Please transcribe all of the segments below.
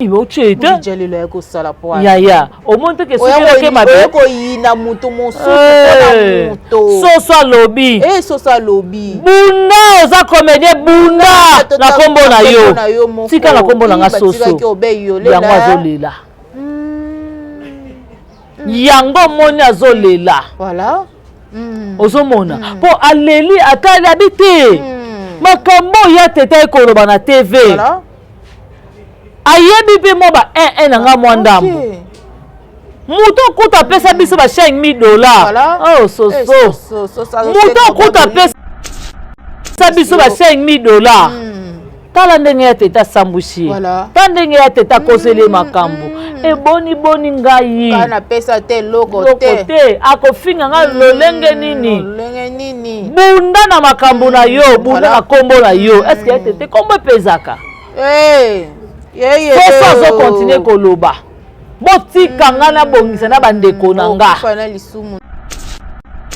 Otie te. Jalelo ya kosala po. Yaya, omoni te ke soki oke mabe. Okoyina moto mosusu mpona moto. Soso alobi. Eh, soso alobi. Bunda oza comédien bunda na kombo na yo. Tika na kombo na nga soso. Yango azolela. Yango omoni azolela. Voilà. Ozomona mpo aleli atali abi te makambo oyo ya teta ekoloba na TV. Voilà. Ayebi mpe mwa ba 1 1 na nga mwa ndambo. Moto okuta apesa biso ba 5000 dollars. Oh soso. Moto okuta apesa biso ba 5000 dollars. Tala ndenge ya teta asambwisi ye. Tala ndenge ya teta akoseli ye makambo. Eboni boni ngai. Ngai napesa te eloko te. Te akofinga ngai lolenge nini? Lolenge nini? Bunda na makambo na yo, bunda na kombo na yo. Est-ce que ya tete kombo epezaka? Soso azokontinue koloba. Botika nga nabongisa na bandeko na nga.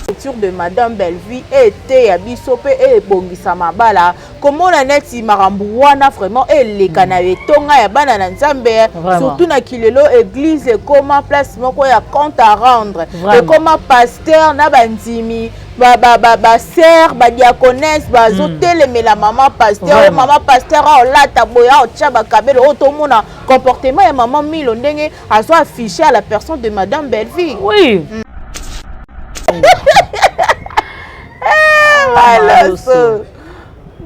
Retour de Madame Bellevue eteya biso mpe ebongisa mabala komona neti makambo wana vraiment eleka na etonga ya bana na Nzambe, surtout na kilelo église ekoma place moko ya compte à rendre, ekoma pasteur na bandimi basœur badiaconesse bazotelemela mama pasteur, oyo mama pasteur aolata boye aotya bakabelo oyo tomona comportement ya mama Milo ndenge azo affiché à la personne de Madame Bellevue. Oui. Maloso.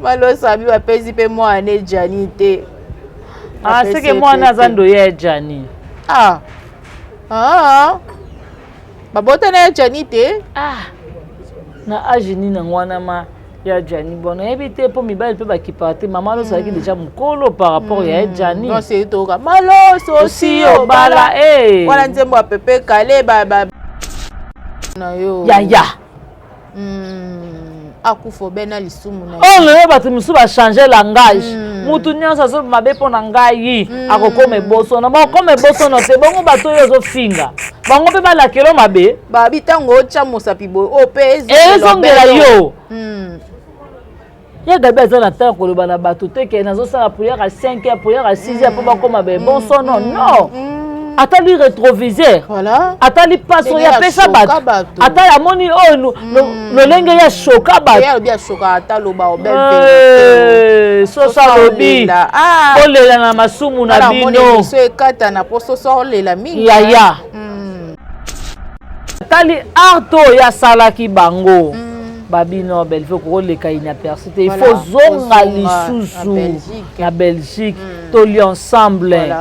Maloso abi bapesi mpe mwana ejani te. Ah, seke mwana aza ndoya ya Jani. Ah. Ah. Babotana ya Jani te. Ah. Na age nini yango wana ma ya Jani bon nayebi te mpo mibali mpe bakipaka te mama Loso azalaki déjà mokolo par rapport ya Jani. Non, c'est toka. Maloso osi obala eh. Wana nzembo ya Pepe Kale ba ba na yo. Ya ya. Akufa obe na lisumu na oyo lelo bato mosusu bachange langage. Mutu nyonso azo mabe mpo na ngai akokoma ebosono bakokoma ebosono te bongo bato oyo ozofinga bango mpe balakelo mabe babi ntango otya mosapi boye oyo mpe ezongela yo. Ya Gabi aza na ntango koloba na bato te ke nazosala prière à 5 heures, prière à 6 heures mpo bakoma be bon sono non. Atali rétroviseur, atali paso oyo apesa bato, atali amoni oyo lolenge ya shoka bato, soso alobi olela na masumu na bino yaya. Atali art oyo asalaki bango babino Bellevue koleka inaperçu te, il faut zonga lisusu na Belgique toli ensemble.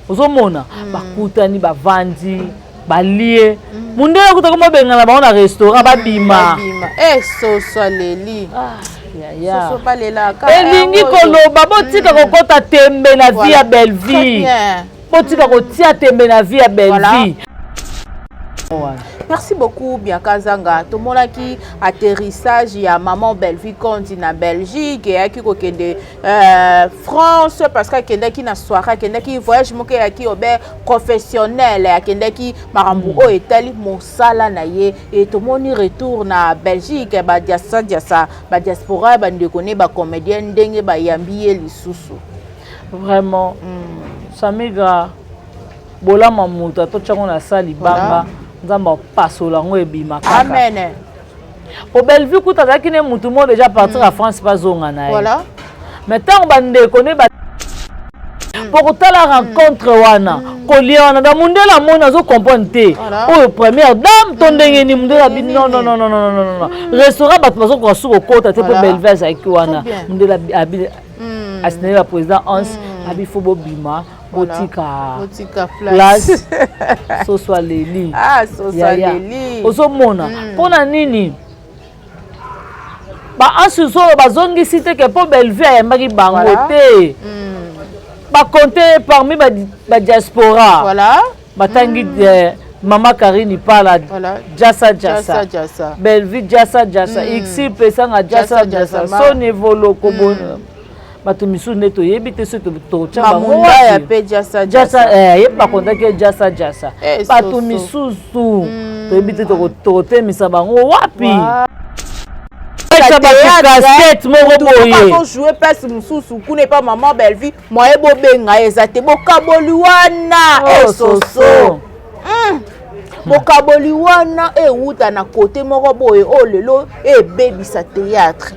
Ozomona bakutani bavandi balie mundele akutaka mobengana bango na restaurant babima. Soso aleli. Elingi koloba botika kokota tembe na vie ya Bellevue, botika kotia tembe na vie ya Bellevue. Merci beaucoup Bianca Zanga. Tomonaki atterrissage ya maman Bellevue Kondi na Belgique eyaki kokende France parce que akendaki na soirée, akendaki voyage moko eyaki obe professionnel, akendaki makambo oyo etali mosala na ye e tomoni retour na Belgique badiasa diasa badiaspora bandeko ne bacomédien ndenge bayambi ye lisusu. Vraiment Samigra bolama moto atotyango na sa libanga nzambe apasola yango ebima kaka. Amen. Po Bellevue kuta azalaki ne mutu moko déjà partir à France bazonga na ye. Mais ntango bandeko ne po kotala rencontre wana kolia wana da mundele amoni azo comprendre te oyo première dame to ndenge nini mundele abi non non non non non non non restaurant bato bazokoka su kokota te po Bellevue azalaki wana mundele abi asinali ba président Hans abi fo bobima botika place soso aleli. Ozomona mpona nini baansusu oyo bazongisi te ke mpo Bellevue ayambaki bango te bakonte parmi badiaspora batangi mama Karine Pala jasa jasa Bellevue jasa jasa ixi pesanga jasa jasa soni evoloko bato misusu nde toyebi te soki totya bango ye bakondaki jasa jasa bato misusu toyebi te tokotemisa bango wapi. Kolatisa bato casquette moko boye. Azojoue place mosusu kuna epa mama Bellevue, moye bobenga ye eza te. Bokaboli wana esoso, bokaboli wana ewuta na kote moko boye oyo lelo ebebisa théâtre.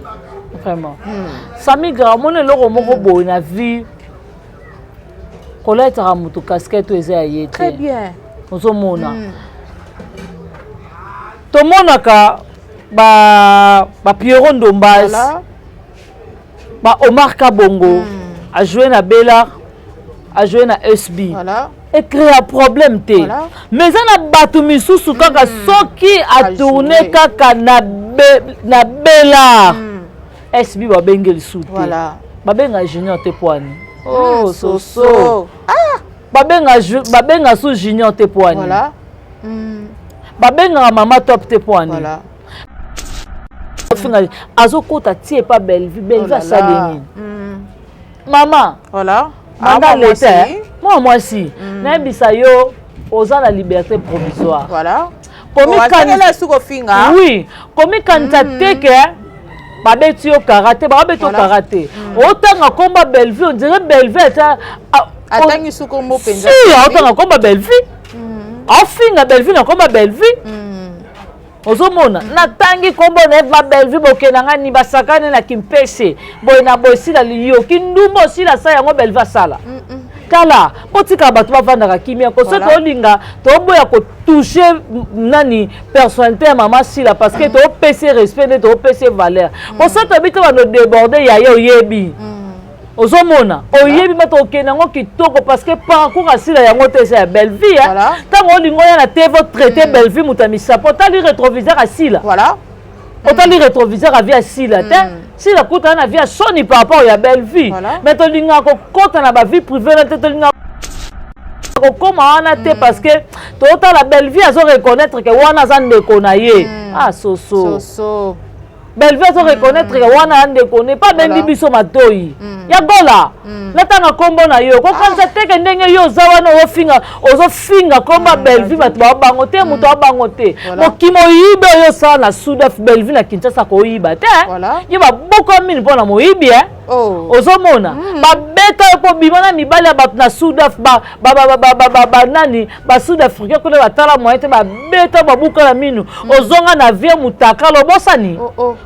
Vraiment, Samigra, omoni eloko moko boye na vie, kolataka moto casquette oyo eza ya ye Très te. bien. Ozomona, tomonaka ba Pierrot Ndombas, ba Omar Kabongo, ajoue na Bela, ajoue na SB, ecréa problème te. Mais eza na bato misusu kaka soki atourne Ajoue. kaka na Bela, SB, babenge lisusu te. Babenga Junior te poani. Oh, soso. Soso. Babenga su Junior te poani. Babengaka mama Top te poani. Finga azokota tie epa Bellevue. Bellevue Oh là asali là. nini? Mama manda Ah, leta mwasi. mwana mwasi, nayebisa yo, oza na liberté provisoire. Azangela suki ofinga. Oui, komikanisa te ke babeti yo kara te, babeti yo kara te. Otanga komba Bellevue, on dirait Bellevue ata Atangi suki ombo mpenza. Si aotanga komba Bellevue, aofinga Bellevue na komba Bellevue. Ozomona, natangi kombo na eva Bellevue, bokenda nga ni basakani na kimpese boye na boye. Esila liyoki ndumba, osila sa yango Bellevue asala. Tala, botikaka bato bavandaka kimia ko soki olinga toboya kotouche nani personnalité ya mama Sila, parce que toopesi respect nde toopesi valeur. Po soki toyebi te, bando déborde yaya, oyebi, ozomona, oyebi bato okende yango kitoko, parce que parcours asila yango te, eza ya Bellevue. Ntango olingi oya na TV otraite Bellevue moto ya misapo, otali rétroviseur asila, otali rétroviseur avie asila te. Sila kutana na vie ya soni par rapport ya Bellevue, mais tolingaka kokɔta na bavie privée na te, tolingaka kokóma wana te, parce que totala Bellevue azo reconnaître ke wana aza ndeko na ye. Ah, soso. Soso. Bellevue azo reconnaître ke wana ya ndeko ne pa bendi biso matoi ya gola. Natanga nkombo na yo, kokanisa teke ndenge yo oza wana, ozofinga, ozofinga nkombo ya Bellevue, bato baobango te, moto aobango te. Mokimo oyibi oyo osala na Sudaf, Bellevue na Kinshasa koyiba te. Ye baboka mini mpo na moyibi e. Ozomona, babeta yo mpo bima na mibali ya bato na Sudaf, banani basud africain kuna batala moyen te, babeta, babuka na minu, ozonga na vie mutakala, obosani.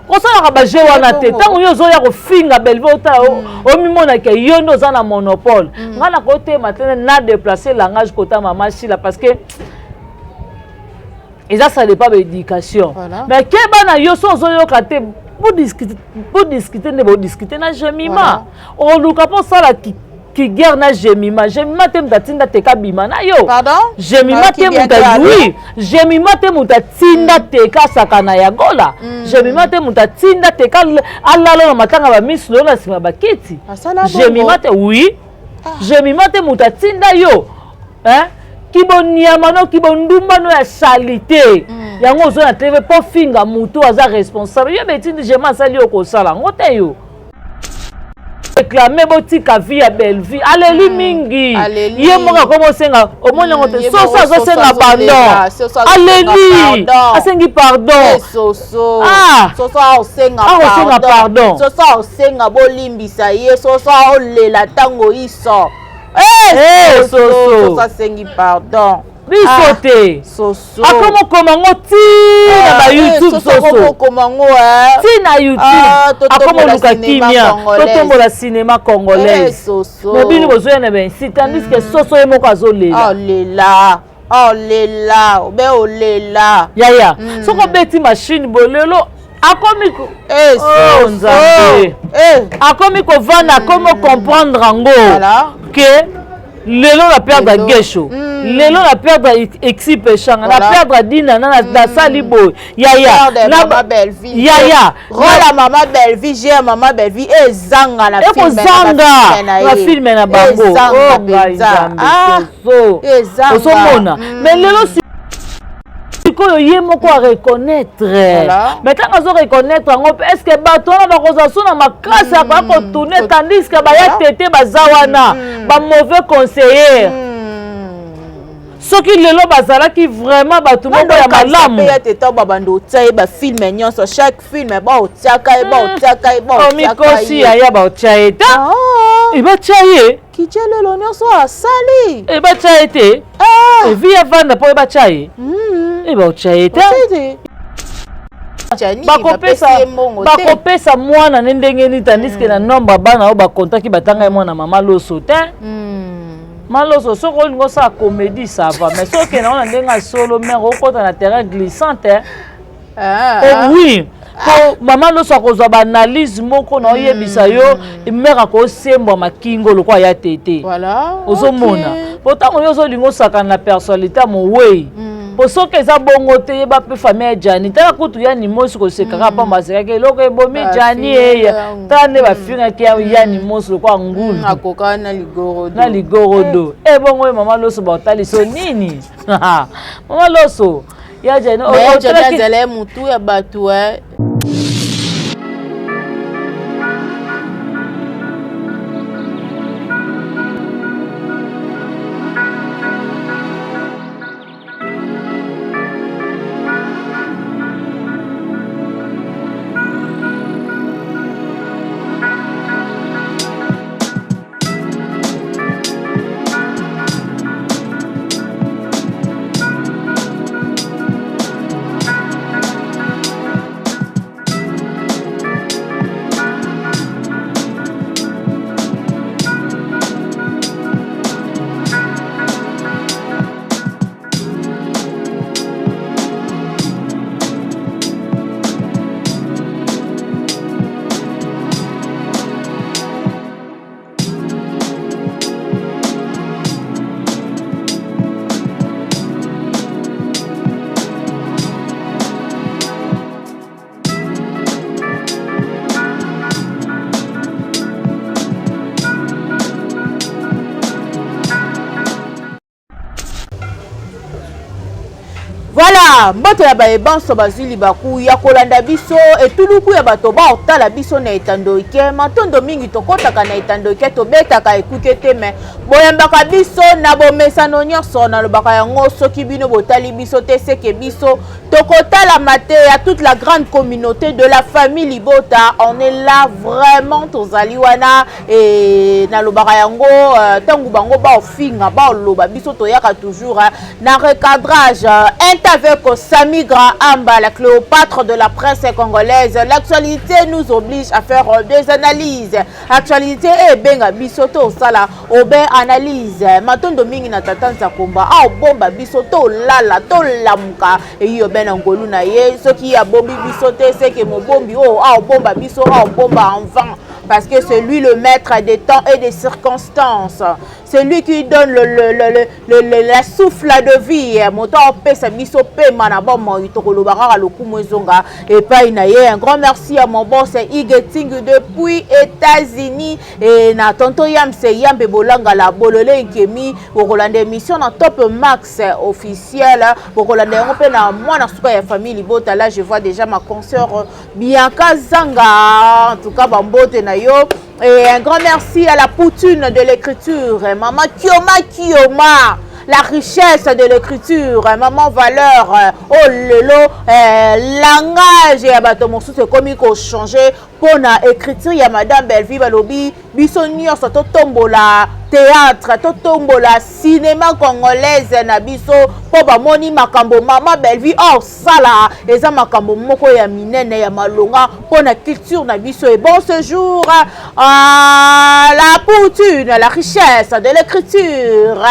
Kosalaka baje wana te. Ntango yo ozoya kofinga Bellevue, otala, omimonaka yo nde oza na monopole. Ngai nakotema te na déplacer langage kota mama Sila, parce que eza, ça dépend baéducation. Mais keba na yo, so ozoyoka te, bodiscute nde bodiscute na Jemima. Oluka mpo osala kiguerre na Jemima. Jemima te moto atinda teka bima na yo. Jemima te moto, oui, Jemima te moto atinda teka asaka na ya gola. Jemima te moto atinda teka alala na matanga bamisi lelo na nsima bakiti. Jemima te, oui, Jemima te moto atinda yo kiboniama no, kibondumba no ya saleté yango ozo na TV mpo finga motu aza responsable. Yo betindi Jema asali yo kosala yango te. Yo réclame botika vie ya Bellevue, aleli mingi. Ye moko akomi osenga, omoni yango te. Soso azosenga pardon, aleli, asengi pardon. Soso aosenga pardon. Soso aosenga bolimbisa ye. Soso aolela ntango iso. Soso asengi pardon. Biso te. Soso akomokoma ngo ti na bayoutube. Soso ti na YouTube akomoluka kimia, totombola cinéma congolaise. Mais bino bozoya na bainsi, tandis que soso ye moko azolela. Olela, olela, obe olela. Yaya, soki obeti machine boye lelo, akomi, oh, Nzambe, akomi kovanda, akomi comprendre yango ke lelo na perdre Gesho, lelo na perdre Exi Peshanga, na perdre Dina, nasali boye, yaya, yaya. Rola mama Bellevue, je mama Bellevue ezanga na Ekozanga na film na bango. Oh ngai Nzambe, ozomona. Mais lelo sikoyo ye moko areconnaître. Mais ntango azoreconnaître yango mpe, est ce que bato wana bakozwa so na makasi akoya kotourne, tandis que baya tete baza wana bamauvais conseiller? Soki lelo bazalaki vraiment bato moko ya malamu. Ya teta babanda otia ye bafilme nyonso, chaque film baotiaka ye, baotiaka ye, baotiaka. Mikosi yaya, baotia ye ta, ebatia ye. Kitia lelo nyonso asali. Ebatia ye te, evi avanda mpo ebatia ye, ebaotia ye te. Bakopesa mwana ne ndenge nini, tandis que na nombre ya bana oyo bakontaki, batanga ye mwana mama Loso te. Maloso, soki olingi osala comédie, ça va, mais soki okende ngo na ndenge ya solo, mare, okota na terrain glissant te. Oh, oui, po mama Loso akozwa baanalyse moko na oyebisa yo, mare akosembwa makingo lokola ya tete. Ozomona, po ntango yo ozolinga osakana na personnalité ya mowei, po soki eza bongo te, yeba mpe famille ya Jani. Tala kutu Yani Mosi kosekaka pamba, asekaki eloko ebomi Jani eya. Tala nde bafingaki Yani Mosi lokola ngulu. Akoka na ligorodo. Na ligorodo. Ebongo oyo mama Loso baotaliso nini? Mama Loso ya Jani. Jani azala ye motu ya bato. Voilà, mbote ya bayebanso bazwi libaku ya kolanda biso, etuluku ya bato baotala biso na etando eke. Matondo mingi. Tokɔtaka na etando eke, tobetaka ekuke te, me boyambaka biso na bomesano nyonso. Nalobaka yango, soki bino botali biso te, seke biso tokotalama te. Ya toute la grande communauté de la famille Libota, on est là vraiment, tozali wana. E nalobaka yango, ntango bango baofinga, baoloba, biso toyaka toujours na recadrage un avec Samigra Amba, la Cléopâtre de la presse congolaise. L'actualité nous oblige à faire des analyses. Actualité ebenga biso tosala obe analyse. Matondo mingi na tata Nzakomba, aobomba biso tolala, tolamuka, eyi obe na ngolu na ye. Soki abombi biso te, seke mobombi oyo aobomba biso aobomba en vain, parce que c'est lui le maître des temps et des circonstances. C'est lui qui donne la souffle de vie. Moto apesa biso pema na bomoi, tokoloba kaka lokumu ezonga epai na ye. Un grand merci à mon boss Igeting depuis États-Unis et na tonton Yamse Yambe Bolanga la Bolole Nkemi. Bokolanda émission na Top Max officiel, bokolanda yango mpe na mwana suka ya famille Libota. Là, je vois déjà ma consœur Bianca Zanga. En tout cas, bambote na yo. Et un grand merci à la Poutine de l'écriture, Maman Kioma Kioma, la richesse de l'écriture, Maman Valeur. Oh lelo, langage ya bato mosusu ekomi kochanger mpona écriture ya Madame Bellevue. Balobi biso nyonso totombola théâtre, totombola cinéma congolaise na biso, mpo bamoni makambo Mama Bellevue osala eza makambo moko ya minene ya malonga mpona culture na biso. Et bon séjour à la Poutine, la richesse de l'écriture,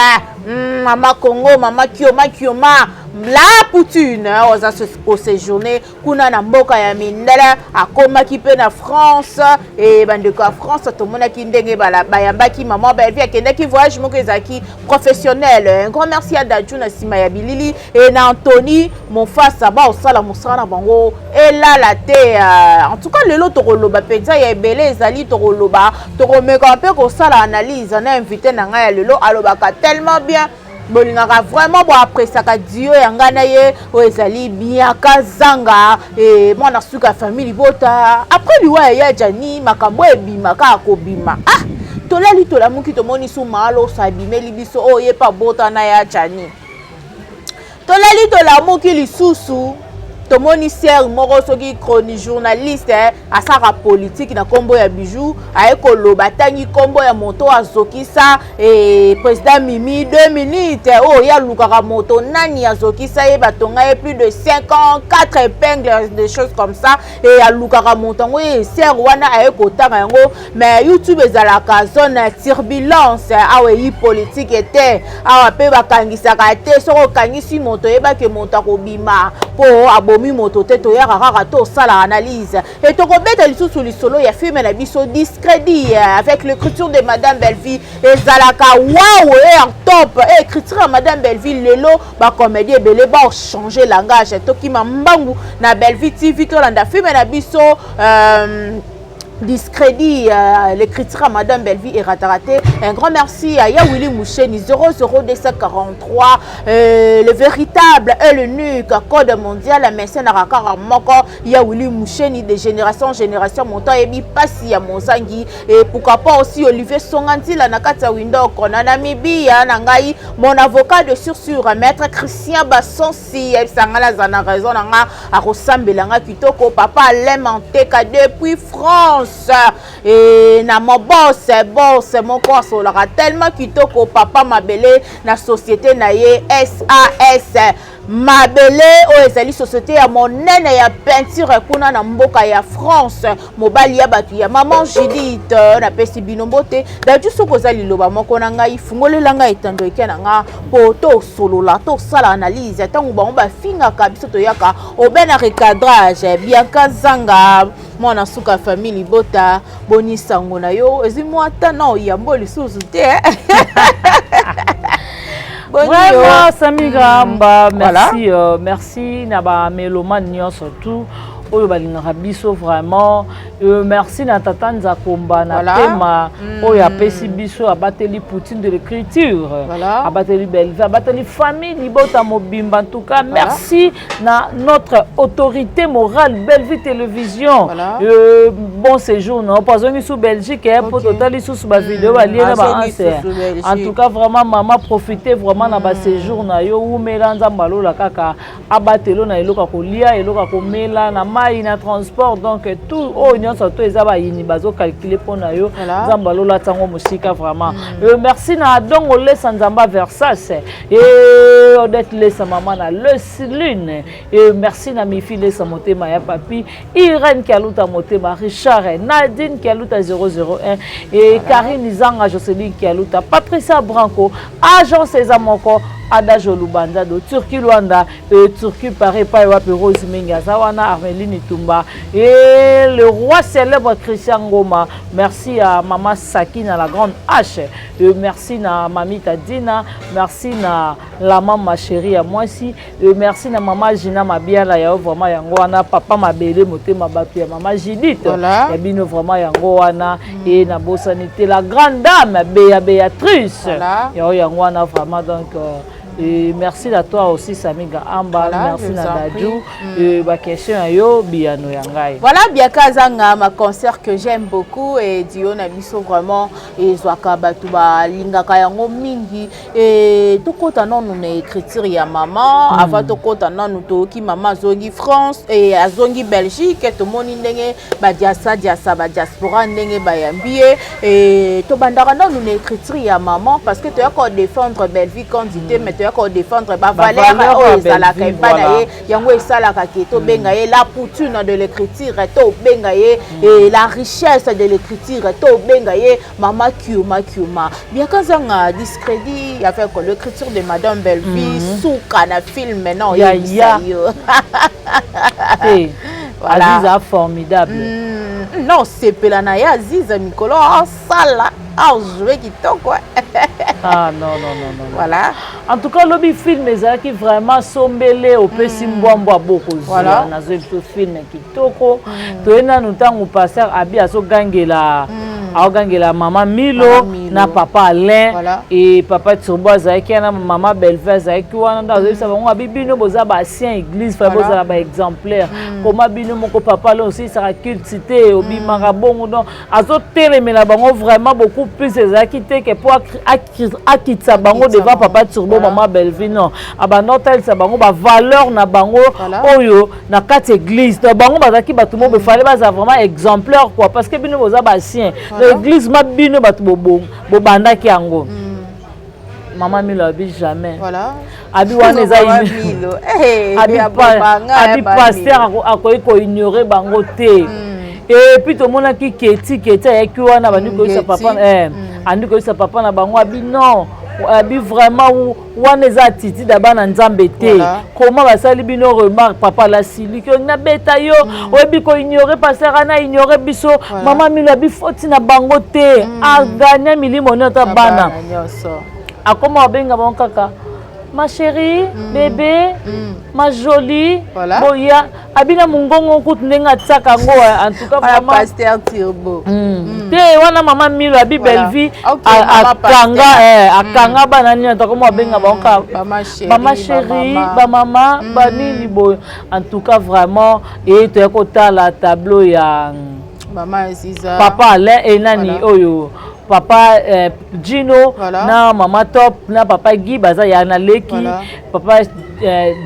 Mama Congo, Mama Kioma Kioma, la Poutine, oza koséjourner kuna na mboka ya mindele. Akomaki mpe na France e bandeko ya France tomonaki ndenge bayambaki Mama Bellevue. Akendaki voyage moko ezalaki professionnel. Un grand merci à Daju na nsima ya bilili e na Antony Mofasa, baosala mosala na bango elala te. En tout cas, lelo tokoloba mpenza ya ebele ezali, tokoloba, tokomeka mpe kosala analyse na invité na ngai ya lelo. Alobaka tellement bien, bolingaka vraiment, boappréciaka duo ya ngai na ye oyo ezali Bianca Zanga e mwana suka ya famille Libota. Après liwa ya ya Jani, makambo ebima kaka kobima. Ah, tolali, tolamuki, tomoni su Maaloso abimeli biso oyo ye mpe abota na ya Jani. Tolali, tolamuki lisusu, tomoni sere moko, soki chroni journaliste asalaka politike na nkombo ya Bijou, aye koloba, atangi nkombo ya moto azokisa président Mimi 2 minutes. Oyo ye alukaka moto nani azokisa ye, batonga ye plus de 54 épingles, des choses comme ça, e alukaka moto yango. Ye sere wana aye kotanga yango, mais YouTube ezalaka zone ya turbulence. Awa eyi politike te, awa mpe bakangisaka te. Soki okangisi moto, oyebaki moto akobima mpo abomi moto te. Toyaka kaka tosala analyse e tokobeta lisusu lisolo ya film na biso Discrédit avec l'écriture de Madame Belleville. Ezalaka waw e ya top e écriture ya Madame Belleville. Lelo bacomédie ebele baochange langage. Tokima mbangu na Belleville TV, tolanda film na biso Discrédit, l'écriture à Madame Belleville est raté. Un grand merci à Yawili Moucheni 00243, le véritable et l'unique code mondial, médecin Nakakara Moko, Yawili Moucheni de génération en génération, montant et pasi ya Mozangi. Et pourquoi pas aussi Olivier Songantila Nakata Windoko, na Namibie, Nangai, mon avocat de sur Maître Christian Bassonsi, Sangala Zana raison, Nanga, Arosambelanga Kitoko, Papa Alain Manteka depuis France. E na mobose bose moko asolaka tellement kitoko, papa Mabele na société na ye SAS Mabele, oyo ezali société ya monene ya peinture kuna na mboka ya France, mobali ya bato ya Mama Judith. Napesi bino mbote. Daju, soki oza liloba moko na ngai, fungolela ngai etando eke na nga mpo tosolola, tosala analyse. Ntango bango bafingaka biso, toyaka obe na recadrage. Bianca Zanga, mwana suka famille libota, boni sango na yo? Ezwi mwa ta na oyambo lisusu te. Vraiment, Sami Gamba, merci. Voilà. Merci na bamélomane nyonso tout oyo balingaka biso vraiment. Merci na tata Nzakomba na voilà. Tema oyo apesi biso, abateli poutine de l'écriture, voilà. Abateli Bellevue, abateli famille libota mobimba. En tout cas, voilà. Merci na notre autorité morale, Bellevue Télévision, voilà. Bon séjour no po azongi su Belgique, po totali susu bavideo balie na baanse. En tout cas, vraiment, mama, profite vraiment na baséjour na yo, umela. Nzambe alola kaka abatelo na eloko ya kolia, eloko ya komela, na mai, na transport. Donc tout oyo nyonso to eza bayini bazocalcule mpo na yo, Nzambe alola ntango mosika vraiment. Merci na Dongo Lesa Nzamba Versas et Odette Lesa, mama na Leslune. Et merci na Mifi Lesa, motema ya papi Irène Kialuta, motema Richard, Nadine Kialuta 001 et Karine Zanga, Joseline Kialuta, Patricia Branco, agence eza moko, Adage Olubanzado, Turquie Luanda, Turquie Paris, epai wapi Rose Mingi aza wana, Armeline Tumba et le roi célèbre Christian Ngoma. Merci à Mama Sakina, la grande H. Merci na Mamita Dina, merci na la mama chérie ya mwasi, merci na Mama Gina Mabiala ya vraiment yango wana, papa Mabele, motema bato ya Mama Judith, voilà. Ya bino vraiment yango wana. Et na bosani te la grande dame Béa Béatrice, voilà. Ya yango wana vraiment. Donc et merci à toi aussi, Samiga Amba, voilà, merci na Dadju. Ba question ya yo, biyano ya ngai. Voilà, Biaka Zanga, ma concert que j'aime beaucoup et Dio na biso vraiment ezwaka bato balingaka yango mingi. E tokɔta nanu na écriture ya mama. Avant tokɔta nanu, toyoki mama azongi France e azongi Belgique. Tomoni ndenge badiasa diasa badiaspora ndenge bayambi ye. E tobandaka nanu na écriture ya mama parce que toyaka kodéfendre Bellevue quantité, mais toyaka kodéfendre bavaleur oyo ezalaka epai na ye. Yango esalaka ke tobenga ye la poutine de l'écriture, tobenga ye la richesse de l'écriture, tobenga ye mama Kiuma Kiuma. Biaka Zanga, Discrédit avec l'écriture de Madame Bellevue, suka na film na oyebisa yo. Voilà. Aziza formidable. Non, sepela na ye Aziza, mikolo asala ajoue kitoko. Ah non, non, non, non. Voilà. En tout cas, lobi film ezalaki vraiment sombele, opesi mbwambwa bokozwa. Nazwi biso film kitoko. Toye nanu ntango pasteur Abi azogangela. Aogangela mama Milo, Mama Milo. Na papa Alain. Voilà. E papa Turbo azalaki wana, mama Belve azalaki wana. Nde azoyebisa bango, abi bino boza baancien église, fa bozala baexemplaire. Koma bino moko, papa Alain, osilisaka culte te, obimaka bongo. Donc azotelemela bango vraiment beaucoup plus. Ezalaki te ke mpo akitisa bango Akitisa devant bango. papa Turbo, mama Belvi. Non, abanda otalisa bango bavaleur na bango oyo na kati église. Donc bango bazalaki bato mo befale bazala vraiment exemplaire quoi, parce que bino boza baancien na église, ma bino bato bobandaki yango. Mama Milo abi jamais. Abi wana eza Mama Milo. Eh, abi ya bobanga, abi ya ba pasteur Milo. Akoki koignore bango te. Et puis tomonaki Keti. Keti ayaki wana, bandi koyebisa Keti. papa, andi koyebisa papa na bango, abi non, abi vraiment wana eza attitude ya bana Nzambe te. Koma basali bino remarque, papa alasiliki, olingi nabeta yo, oyebi koignore pasteur ana ignore biso. Mama Milo abi foti na bango te, aganya milimo nyonso ata Na bana bana nyonso. Akoma babenga bango kaka ma chérie, bébé, ma jolie. Boya abina mongongo kutu ndenge atiaka yango, en tout cas Wana vraiment. Pasteur Turbo. Te, wana mama Milo abi Bellevie Ok, mama akanga pasteur. Akanga bana nini, atako abenga bango kaka Mama chérie, bama chérie, bamama. Bamama banini boye. En tout cas vraiment, e toya kotala tableau ya Mama Aziza. papa Alain e nani oyo papa Gino na mama Top na papa Guy baza ya na leki. Papa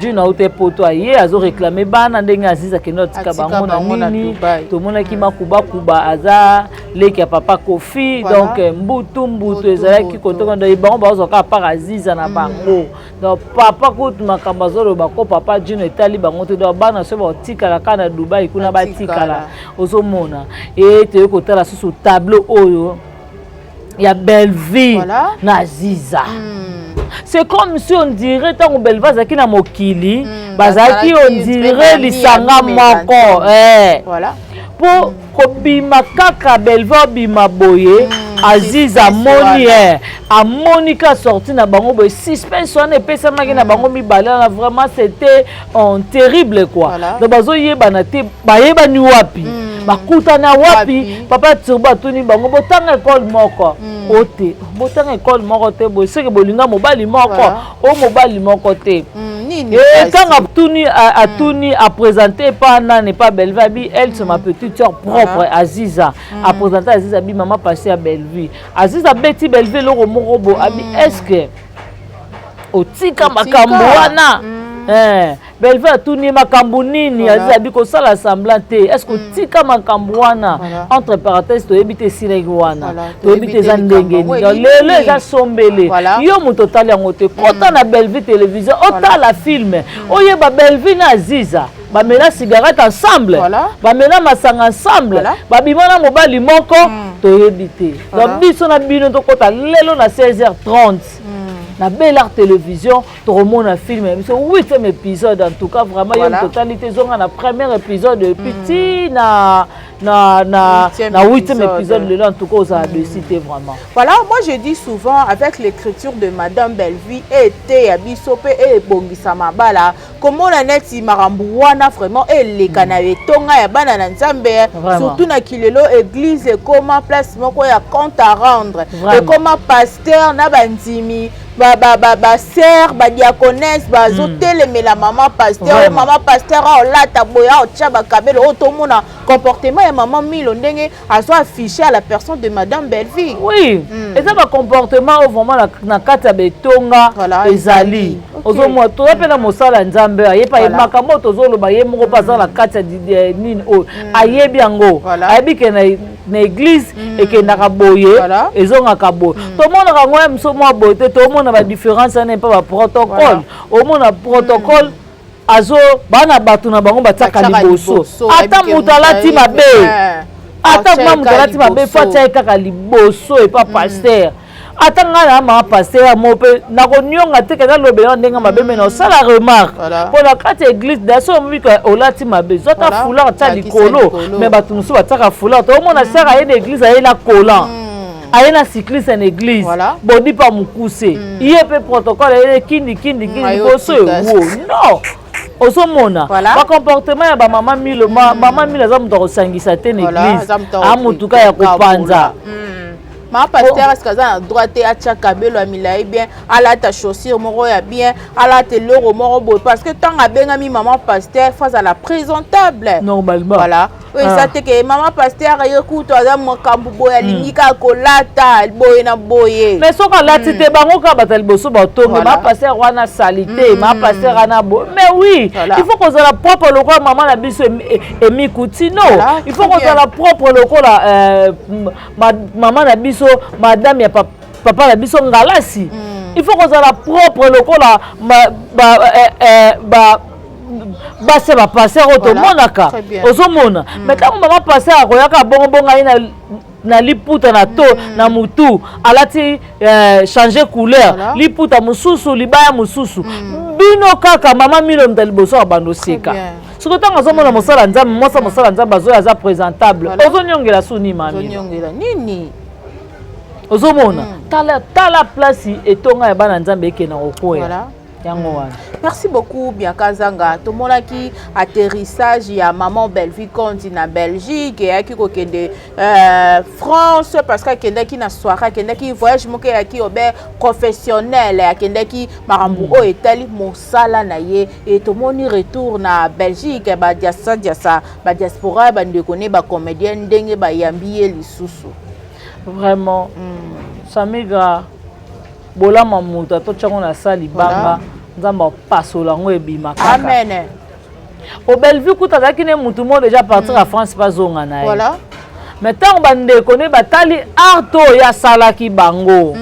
Gino aute poto, aye azoréclame bana ndenge Aziza akende atika Atika bango na bango na nini. Dubai. Tomonaki Makubakuba aza leki ya papa Kofi. Voilà. Donc mbutu mbutu Mbutu, ezalaki mbutu. kotoka bango bazwa kaka part Aziza na bango. Donc papa kutu makambo azoloba ko papa Gino etali bango te. Donc bana so baotikala kaka na Dubai kuna, Batikala. batikala. Ozomona e toyei kotala susu tableau oyo ya Belleville na Aziza. C'est comme si on dirait ntango Belleville azalaki na mokili, bazalaki on bazalaki dirait très lisanga amis, moko. Voilà. Mpo kobima kaka Belleville obima boye, Aziza Suspense amoni wana. Amoni ka sorti na bango boye, suspense wana epesamaki na bango mibale wana, vraiment c'était terrible quoi. Donc bazoyebana te, bayebani wapi, bakutana wapi? Wapi? Papa Turbo atuni bango: botanga ekole moko o te? Botanga ekole moko te boye, seke bolinga mobali moko o mobali moko te? Nini E kasi? Ntango atuni, atuni, aprésente epa nani, epa Bellevue, abi elle c'est ma petite sœur propre. Aziza aprésente Aziza, abi mama passé ya Bellevue. Aziza abeti Bellevue eloko moko bo, abi est ce que otika makambo wana? Bellevue atuni ye makambo nini? Aziza abi kosala semblant te, est ce que otika makambo wana? Entre parenthèse, toyebi te esilaki wana, toyebi te eza ndenge nini. Donc lelo eza sombele. Yo moto otali yango te, kota na Bellevue Télévision, otala film, oyeba Bellevue na Aziza bamela cigarette ensemble, bamela masanga ensemble, babima na mobali moko, toyebi te. Donc biso na bino tokɔta lelo na 16h30 na Belart Télévision, tokomona film ya biso 8e épisode. En tout cas vraiment, yo moto otali te, ezonga na premier épisode et puis ti na 8e épisode lelo. En tout cas ozala déçu te vraiment. Voilà, moi je dis souvent, avec l'écriture de madame Bellevue ete ya biso mpe ebongisa mabala, komona neti makambo wana vraiment eleka na etonga ya bana na Nzambe, surtout na kilelo église ekoma place moko ya compte à rendre, ekoma pasteur na bandimi, basœur, badiaconesse bazotelemela mama pasteur oyo, mama pasteur aolata boye, aotya bakabelo oyo. Tomona comportement ya mama Milo ndenge azo affiché à la personne de madame Bellevue. Oui, eza bacomportement oyo vraiment na kati ya betonga ezali. Ozomona toza mpe na mosala ya Nzambe, ayebi makambo oyo tozoloba. Ye moko mpe aza na kati ya nini oyo, ayebi yango, ayebi ke na église ekendaka boye, ezongaka boye. Tomonaka yango ya miso mwa boye te, tomona badifférence wana mpe baprotocole. Omona protocole azo bana bato na bango batiaka liboso, ata moto alati mabe, ata kuma moto alati mabe, fo atia ye kaka liboso epa pasteur. Ata ngai na mama pasteur mo mpe nakonionga te ke nalobela ndenge mabe, me naosala remarque mpo na kati ya église daso omobi olati mabe, zwata foulard atia likolo. Me bato mosusu batiaka foulard. Toomona sœur aye na église, aye na collant, aye na cycliste na église, bodi mpa mokuse, ye mpe protocole aye kindi kindi kindi liboso ewo. Non. Ozomona Voilà. bacomportement ya bamama Milo. Mama Milo aza moto akosangisa te na église, amotuka ya kopanza. Mama pasteur, est-ce aza na droit te atya kabelo ya milai bien, alata chaussure moko ya bien, alata eloko moko boye? Parce que ntango abengami mama pasteur, faut azala présentable. Normalement. Voilà, oyo eza te ke mama pasteur ye kutu aza makambo boye, alingi kaka kolata boye na boye. Mais soki alati te, bango kaka bato ya liboso batonge. Voilà. Ma pasteur wana sali te, ma pasteur wana boye. Mais oui, Voilà. il faut kozala propre lokola mama na biso Emi Kutino. Voilà, Il faut très bien. kozala propre lokola mama na biso, madame ya papa na biso Ngalasi. Il faut kozala propre lokola basi ya bapasteur oyo Voilà, tomonaka. très bien. Ozomona, mais ntango mama pasteur akoyaka bongo ye na liputa na to na mutu, alati changer couleur, liputa mosusu, libaya mosusu, bino kaka mama Milo moto ya liboso ya bando oseka. Bien. Soki ntango azomona mosala Nzambe, mwasa mosala Nzambe azoyo aza présentable, ozonyongela suni mami. Ozonyongela nini? Ozomona, tala, tala place etonga ya bana Nzambe ekenda kokwea. Yango wana. Merci beaucoup, Bianca Zanga. Tomonaki atterrissage ya maman Bellevue Conti na Belgique, eyaki kokende France, parce que akendaki na soirée, akendaki voyage moko eyaki obe professionnel, akendaki makambo oyo etali mosala na ye. E tomoni retour na Belgique, badiasa diasa, badiaspora, bandeko ne bacomédien, ndenge bayambi ye lisusu. Vraiment, Samigra, bolama moto atotyango na sa libanga, Nzambe apasola yango, ebima kaka. Amen. Po Bellevue kuta azalaki ne mutu moko déjà partir ya France mpe azonga na ye. Mais ntango bandeko ne batali art oyo asalaki bango,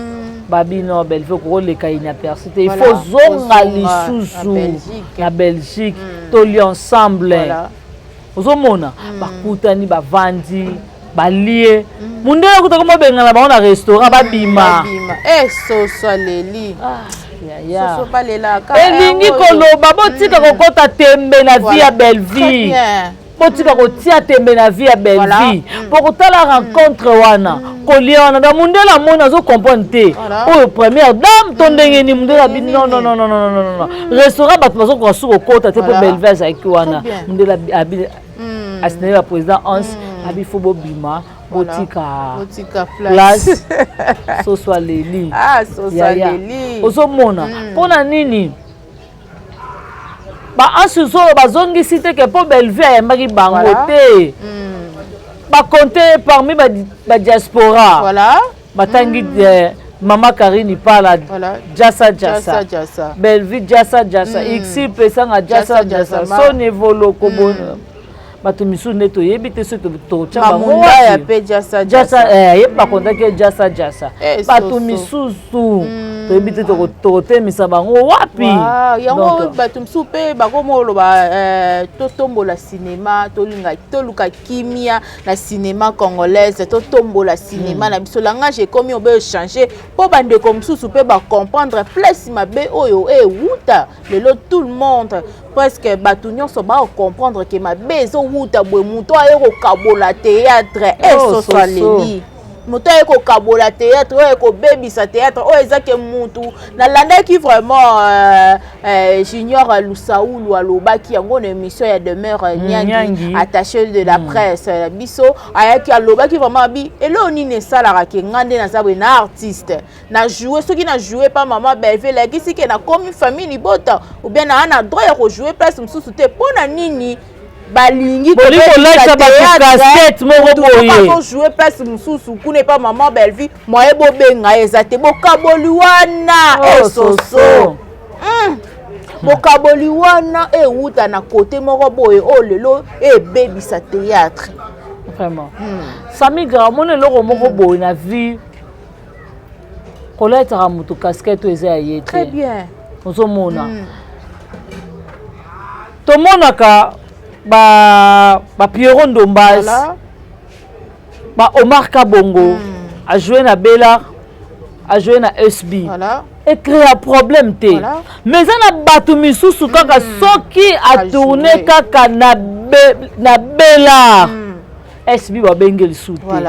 babino Bellevue kokoleka inaperçu te, il faut zonga kozonga lisusu na Belgique. Na Belgique, tolia ensemble. Ozomona, bakutani, bavandi, balie, mundele kutaka mobengana bango na restaurant, babima. Babima. Eh, soso aleli. Ah, yaya. Soso balelaka. Elingi koloba botika kokɔta tembe na vie ya Très Bellevue. bien. Botika kotia tembe na vie ya Bellevue. Po kotala rencontre wana, kolia wana, da mundele amoni, azocomprendre te. Oyo première dame to ndenge nini? Mundele abi non, non, non, non, non, non, non, restaurant bato bazokoka su kokota te, mpo Bellevue azalaki wana. Très bien. Mundele abi asinali ba président Hans, abi faut bobima, botika Botika place. Place, soso aleli. Ah, soso Yaya. aleli. Ozomona mpona nini baansusu oyo bazongisi te ke mpo Bellevue ayambaki bango te. Bacompte parmi badiaspora, batangi mama Karine Pala, Jasa Jasa Jasa, Jasa. Bellevue Jasa Jasa, Ixi Pesanga Jasa Jasa, Jasa, Soni Evoloko, bato misusu nde toyebi te soki totya bango Mamunda ya wapi. pe Jasa Jasa Jasa. ye bakondaki Jasa Jasa. Eh, Bato soso. misusu toyebi te tokotemisa bango wapi. Wow, yango Donc, bato mosusu mpe bakoma oloba totombola cinéma, tolinga toluka kimia na cinéma congolaise, totombola cinéma na biso. Langage ekomi obe échange mpo bandeko mosusu mpe bacomprendre place mabe oyo ewuta. Lelo tout le monde, presque bato nyonso bakocomprendre ke mabe ezowuta boye. Moto aye kokabola théâtre, Oh, esoso soso. aleli. Moto aye kokabola théâtre, oyo ekobebisa théâtre oyo eza ke mutu nalandaki vraiment Junior Lusaulu alobaki yango na émission ya Demeure Nyangi, Nyangi. Attaché de la presse biso ayaki, alobaki vraiment, abi eloko nini esalaka ke nga nde naza boye na artiste na joue, soki na joue pa mama Bellevue, elakisi ke nakomi famille libota ou bien naa na droit ya kojoue place mosusu te? Mpo na nini balingi Bolingi kolatisa bato casquette moko boye? Azojoue place mosusu kuna epa mama Bellevue, moye bobenga ye eza te. Bokaboli wana, Oh, esoso. Soso. Bokaboli wana ewuta na kote moko boye oyo lelo ebebisa théâtre. Vraiment, Samigra, omoni eloko moko boye na vie, kolataka moto casquette oyo eza ya ye Très te. bien. Ozomona, tomonaka ba Pierrot Ndombas, ba Omar Kabongo ajoue na Bela, ajoue na SB, ecréa problème te. Mais eza na bato misusu kaka soki atourne Ajoue. Kaka na Bela, SB, babenge lisusu te.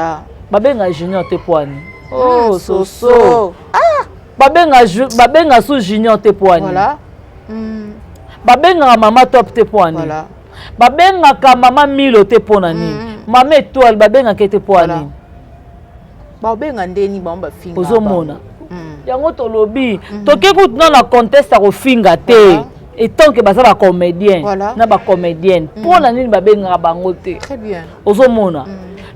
Babenga Junior te poani. Oh, soso. Soso. Babenga su Junior te poani. Babengaka Mama Top te mpo ya nini? Babengaka Mama Milo te mpo na nini? Mama Étoile babengaka ete mpo ya nini? Baobenga ndeni bango bafinga? Ozomona yango, tolobi toke kutu na contexte ya kofinga te, étant que baza bacomédien na bacomédienne, mpo na nini babengaka bango te? Ozomona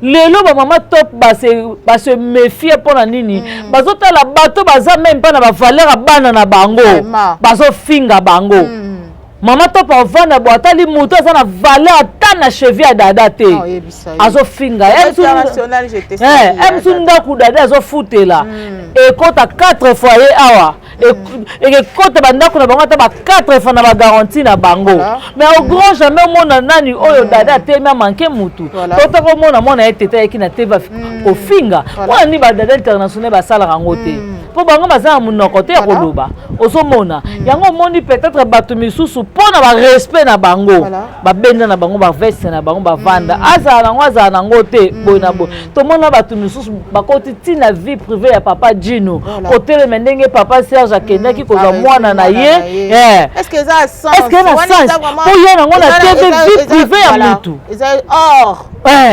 lelo bamama Top base méfie. Mpo na nini bazotala bato baza même mpa na bavaleur ya bana na bango, bazofinga bango? Mama Top avanda bo, atali moto aza na valeur ata na cheville ya dada te, azofinga msu. Ndako dada azofutela ekota 4 foyer awa, ekekota bandako na bango ata ba 4 fois na bagarantie na bango, mais au grand jamais omona nani oyo dada atemi amanke mutu. Tota komona mwana ye tete ayeki na TV kofinga. Mpona nini badada international basalaka yango te? Mpo bango baza na monoko te ya koloba. Ozomona yango, omoni peut-être bato misusu mpo na barespect na bango babenda na bango baveste na bango, bavanda, azala nango, azala nango te, boye na boye. Tomona bato misusu bakoti ntina vie privée ya papa Jino, kotelema ndenge papa Serge akendaki kozwa mwana na ye. Est-ce que eza na sens mpo ye nango na TV, vie privée ya mutu?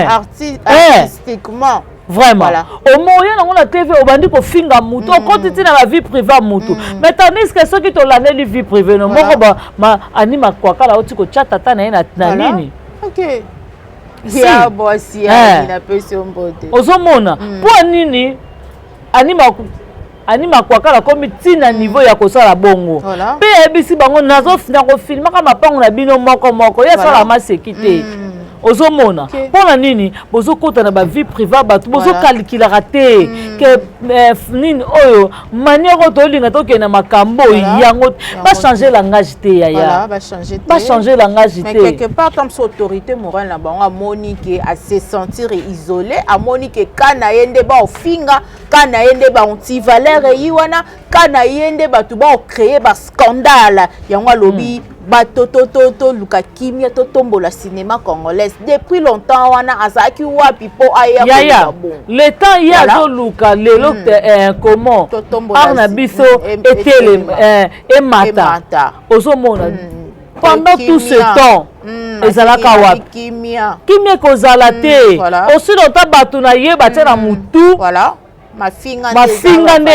Artistiquement. Vraiment, omoya nango na TV, obandi kofinga mutu, okoti ntina ba vie privée ya mutu. Mais tandis que soki tolandeli vie privée no moko, ani Makwakala oti kotya tata na ye na nini. Ya bosi napesi yo mbote. Ozomona mpo nini ani Makwakala akomi ntina niveau ya kosala bongo? Mpe ayebisi bango: "Nakofilmaka mapango na bino moko moko." Ye asala maseki te. Ozomona mpo na nini bozokɔta na bavie privée bato? Bozokalikilaka te ke nini oyo manière oyo tolinga tokende na makambo yango? Bachange langage te, yaya, bachange langage te. Quelque part, comme so autorité morale na bango amoni ke ase sentir isolé, amoni ke ka na ye nde baofinga, ka na ye nde baantivaleur eyi wana, ka na ye nde bato baocréer bascandale yango, alobi bato toluka kimia, totombola cinéma congolaise. Depuis longtemps wana azalaki wapi mpo aya? Yaya, le temps ye azoluka lelo comment art na biso etelema, emata. Ozomona, pendant tout ce temps ezalaka wapi? Kimia. Kimia ekozala te aussi longtemps bato na ye batia na mutu mafinga nde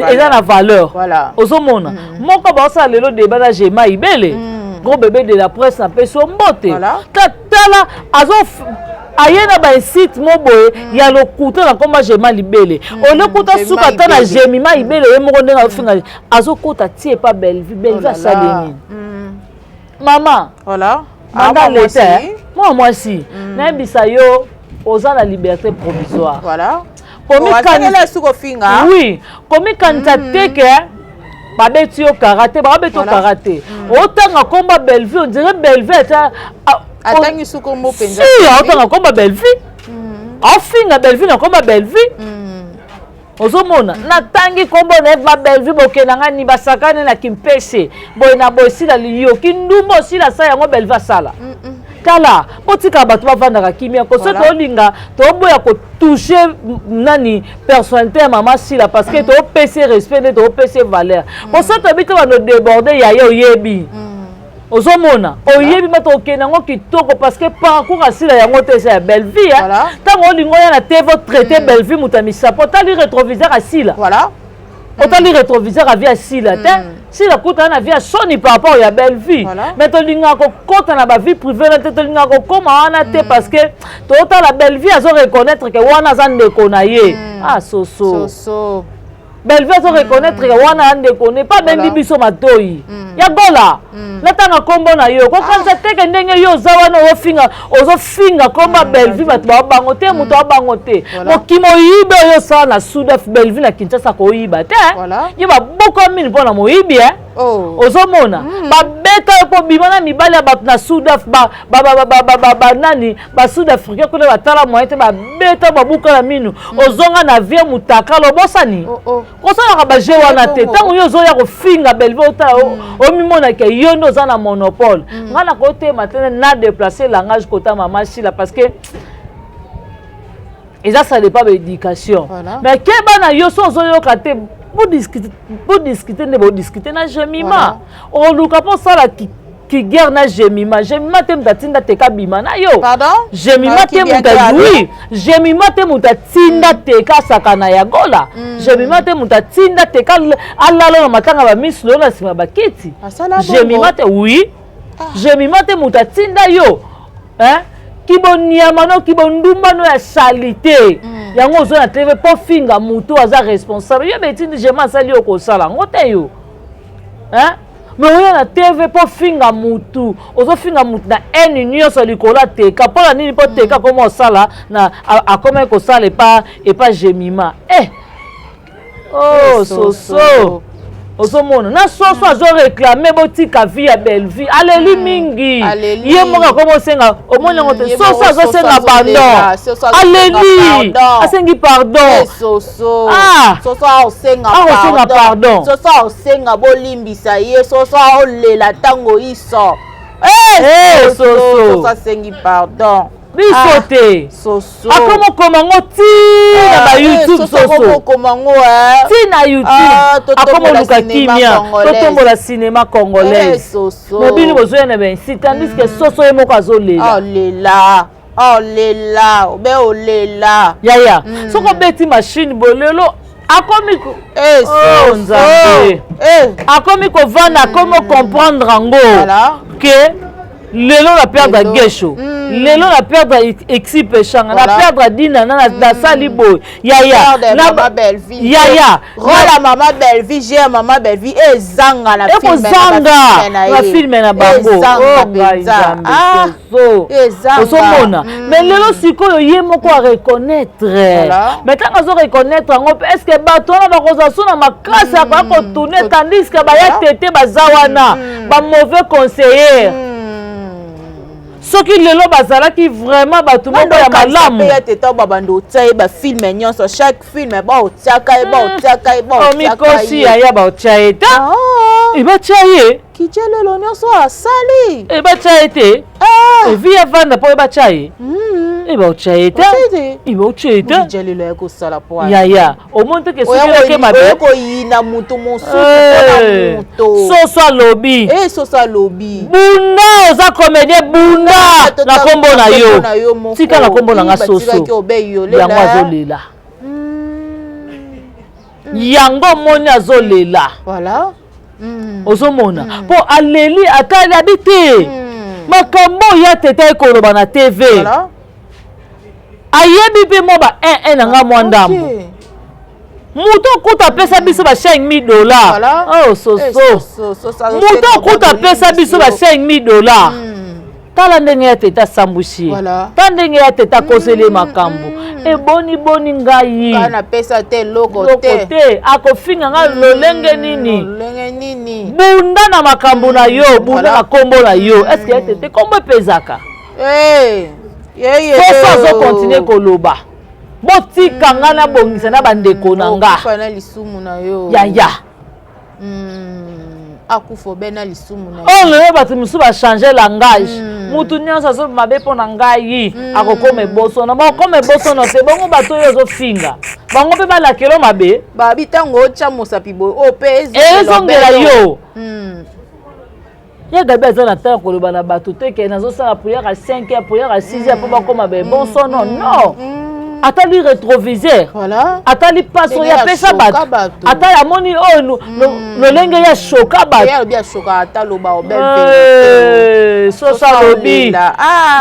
eza na valeur. Ozomona moko baosala lelo débat na Gema Ibele, gros bébé de la presse, napesi yo mbote. Tala, azo aye na bainsite mo boye ya lokuta na nkomba Gema Libele, olekuta suka ata na Gemima Ibele ye moko ndenge azofinga, azokota tie epa Bellevue. Bellevue asali nini, mama? Manda leta mwana mwasi, nayebisa yo, oza na liberté provisoire. Oui, komikanisa te ke babeti yo kara te, babeti yo kara te. Otanga komba Bellevue, on dirait Bellevue ata Atangi sukombo mpenza. Si, aotanga komba Bellevue, aofinga Bellevue na komba Bellevue. Ozomona, natangi kombo na ye ba Bellevue, bokenda nga ni basakani na kimpese boye na boye. Esila liyoki ndumba, osila sa yango Bellevue asala. Tala, botika bato bavandaka kimia ko. Soki tolinga, toboya kotouche nani, personnalité ya mama Sila, parce que toopesi respect nde toopesi valeur. Po soki toyebi te, bando déborde yaya, oyebi, ozomona, oyebi ma tokende yango kitoko, parce que parcours asila yango te, eza ya Bellevue. Ntango olingi oya na TV otraite Bellevue moto ya misapo, otali rétroviseur asila, otali rétroviseur avie asila te. Sila kutana na vie ya soni par rapport ya Bellevue, mais tolingaka kokɔta na bavie privée na te, tolingaka kokóma wana te, parce que totala Bellevue azo reconnaître ke wana aza ndeko na ye. Ah, soso Bellevue azo reconnaître ke wana ya ndeko ne pa bendi biso matoi ya gola. Natanga nkombo na yo, kokanisa teke ndenge yo oza wana, ozofinga, ozofinga nkombo Bellevue, bato baobango te, moto aobango te. Mokimo oyibi oyo osala na Sudaf, Bellevue na Kinshasa koyiba te. Ye baboka mini mpo na moyibi. Ozomona, babeta yo mpo bima na mibali ya bato na Sudaf, banani, basud africain kuna batala moyen te, babeta, babuka na minu, ozonga na vie mutakala, obosani. Kosalaka baje wana te. Ntango yo ozoya kofinga Bellevue, otala, omimonaka yo nde oza na monopole. Ngai nakotema te na déplacer langage kota mama Sila, parce que eza, ça dépend baéducation. Mais keba na yo, so ozoyoka te. Bodiscute nde bodiscute na Jemima. Oluka mpo osala kiguerre na Jemima. Jemima te moto atinda Teka bima na yo. Jemima te moto, oui, Jemima te moto atinda Teka asaka na yagola. Jemima te moto atinda Teka alala na matanga bamisu lelo na nsima bakiti. Jemima te, oui, Jemima te moto atinda yo, hein? Kiboniama no, kibondumba no ya saleté yango ozo na TV mpo finga motu aza responsable. Yo betindi Jema asali yo kosala yango te yo, hein? Mais oya na TV mpo finga mutu, ozofinga mutu na haine nyonso likolo ateka. Mpo na nini? Mpo Teka akoma osala na akomaki kosala epa Jemima. Eh, oh, soso, ozomona na soso azoréclamer botika vie ya Bellevue. Aleli mingi, ye moko akoma osenga. Omoni yango te? Soso azosenga pardon, aleli, asengi pardon. Soso aosenga pardon. Soso aosenga bolimbisa ye. Soso aolela ntango iso. Soso asengi pardon. Biso te, akomokoma ngo ti na baYouTube. Soso ti na YouTube akomoluka kimia, totombola cinéma congolaise. Mais bino bozoya na bainsi, tandis que soso ye moko azolela. Olela, olela, obe olela. Yaya, soki obeti machine boye lelo, akomi, oh Nzambe, akomi kovanda, akomi comprendre yango ke lelo na perdre Gesho, lelo na perdre Exi Peshanga, na perdre Dina, nasali boye, yaya, yaya. Rola mama Bellevue, j'ai mama Bellevue ezanga na Ekozanga na film na bango. Oh ngai Nzambe, soso ozomona. Mais lelo sikoyo ye moko areconnaître. Mais ntango azoreconnaître yango mpe, est ce que bato wana bakozwa so na makasi akoya kotourner, tandis que baya tete baza wana bamauvais conseiller? Soki lelo bazalaki vraiment bato moko ya malamu. Ya teta babanda otia ye bafilm nyonso, chaque film baotiaka ye, baotiaka ye. Baotiaka yaya, baotia ye ta, ebatia ye. Kitia lelo nyonso asali. Ebatia ye te, evi avanda mpo ebatia ye, ebaotia ye te, ebaotia ye te. Lelo ya kosala po Yaya, omoni te ke soki oke mabe Koyina moto mosusu mpona moto. Soso alobi. Soso alobi. Bunda, oza comédien, bunda na nkombo na yo, tika na nkombo na nga. Soso yango azolela, yango omoni azolela. Ozomona mpo aleli, atali abi te makambo oyo ya teta ekoloba na TV. Ayebi mpe mwa ba 1 1 na nga mwa ndambo. Moto okuta apesa biso ba 5000 $. Oh soso, moto okuta apesa biso ba 5000 $. Tala ndenge ya teta asambwisi ye, ta ndenge ya teta akoseli ye makambo. Eboni boni ngai Napesa te eloko te, akofinga ngai lolenge nini? Bunda na makambo na yo, bunda na nkombo na yo. Est-ce ya tete nkombo epezaka? Soso azocontinuer koloba: botika nga nabongisa na bandeko na nga. Yaya. Akufa obe na lisumu na Oyo lelo bato mosusu bachange langage. Mutu nyonso azo mabe mpo na ngai, akokoma ebosono, bakokoma ebosono te. Bongo bato oyo ozofinga bango mpe balakelo mabe. Babi ntango otya mosapi boye, oyo mpe Ezongela yo. Ya Gabi aza na ntango koloba na bato te ke nazosala prière ya 5 heures, prière ya 6 heures mpo bakóma bebosono. Non, atali rétroviseur, atali paso oyo apesa bato, ata amoni oyo lolenge ya shoka bato. Soso alobi: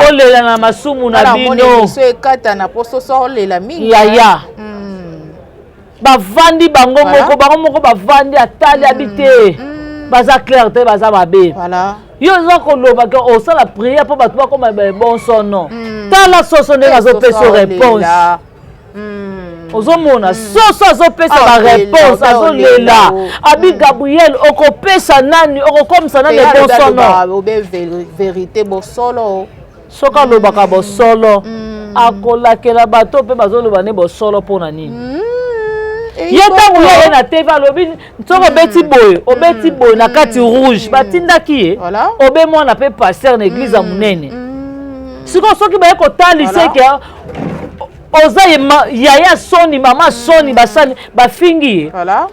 olela na masumu na bino. Yaya, bavandi bango moko, bango moko bavandi, atali abi te baza clair te, baza mabe. Yo oza koloba ke osala prière mpo bato bakoma bonsono. Tala soso ndenge azopesa réponse. Ozomona soso azopesa baréponse, azolela, abi: Gabriel, okopesa nani, okokomisa nani bonsono? Vérité, bosolo. Soki alobaka bosolo, akolakela bato mpe bazoloba nde bosolo. Mpo na nini ye ntango ye aye na TV, alobi soki obeti boye, obeti boye na kati rouge, batindaki ye obe mwana mpe pasteur na église ya monene. Sikoyo soki baye kotalisa eke Oza yaya soni, mama soni, basali bafingi ye.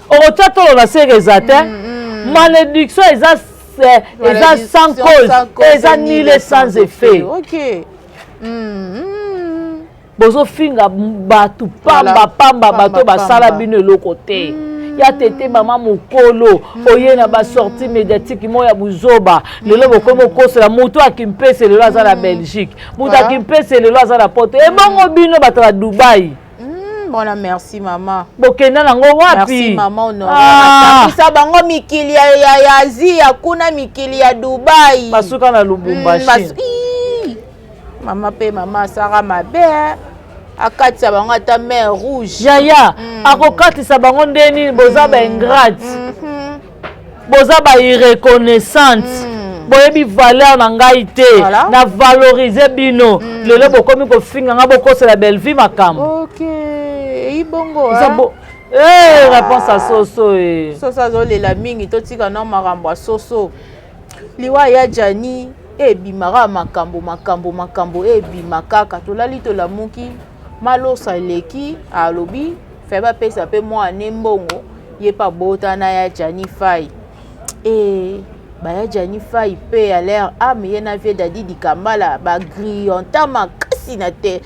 Okotia tolo na sere eza te. Malédiction eza sans cause, eza nulle, sans effet. Bozofinga bato pamba pamba, bato basala bino eloko te. Ya tete, mama mokolo, oye na basortie médiatique moko ya buzoba. Lelo bokomi okosela moto akimpese, lelo aza na Belgique, moto akimpese lelo aza na Poto. Ebongo bino bato ya Dubai? Bona, merci mama. Bokenda nango wapi? Merci mama Honoré. Bango mikili ya Asie kuna, mikili ya Dubai. Basuka na Lubumbashi. Mama mpe mama asaka mabe, akatisa bango ata mer Rouge. Yaya, akokatisa bango nde nini? Boza baingrate, boza bairreconnaissante, boyebi valeur na ngai te. Na valorize bino, lelo bokomi kofinga nga, bokosela Bellevue makambo. Ok, eyi bongo. Réponse ya soso e. Soso azolela mingi. Totika na makambo ya soso. Liwa ya Jani ebimaka makambo, makambo, makambo ebima kaka. Tolali, tolamuki, malosa eleki, alobi fe bapesa mpe mwana mbongo ye mpe abotana ya Jani Fai. E baya Jani Fai mpe ya leur âme, ye na vie Dadi Dikambala bagrillonta makasi na te.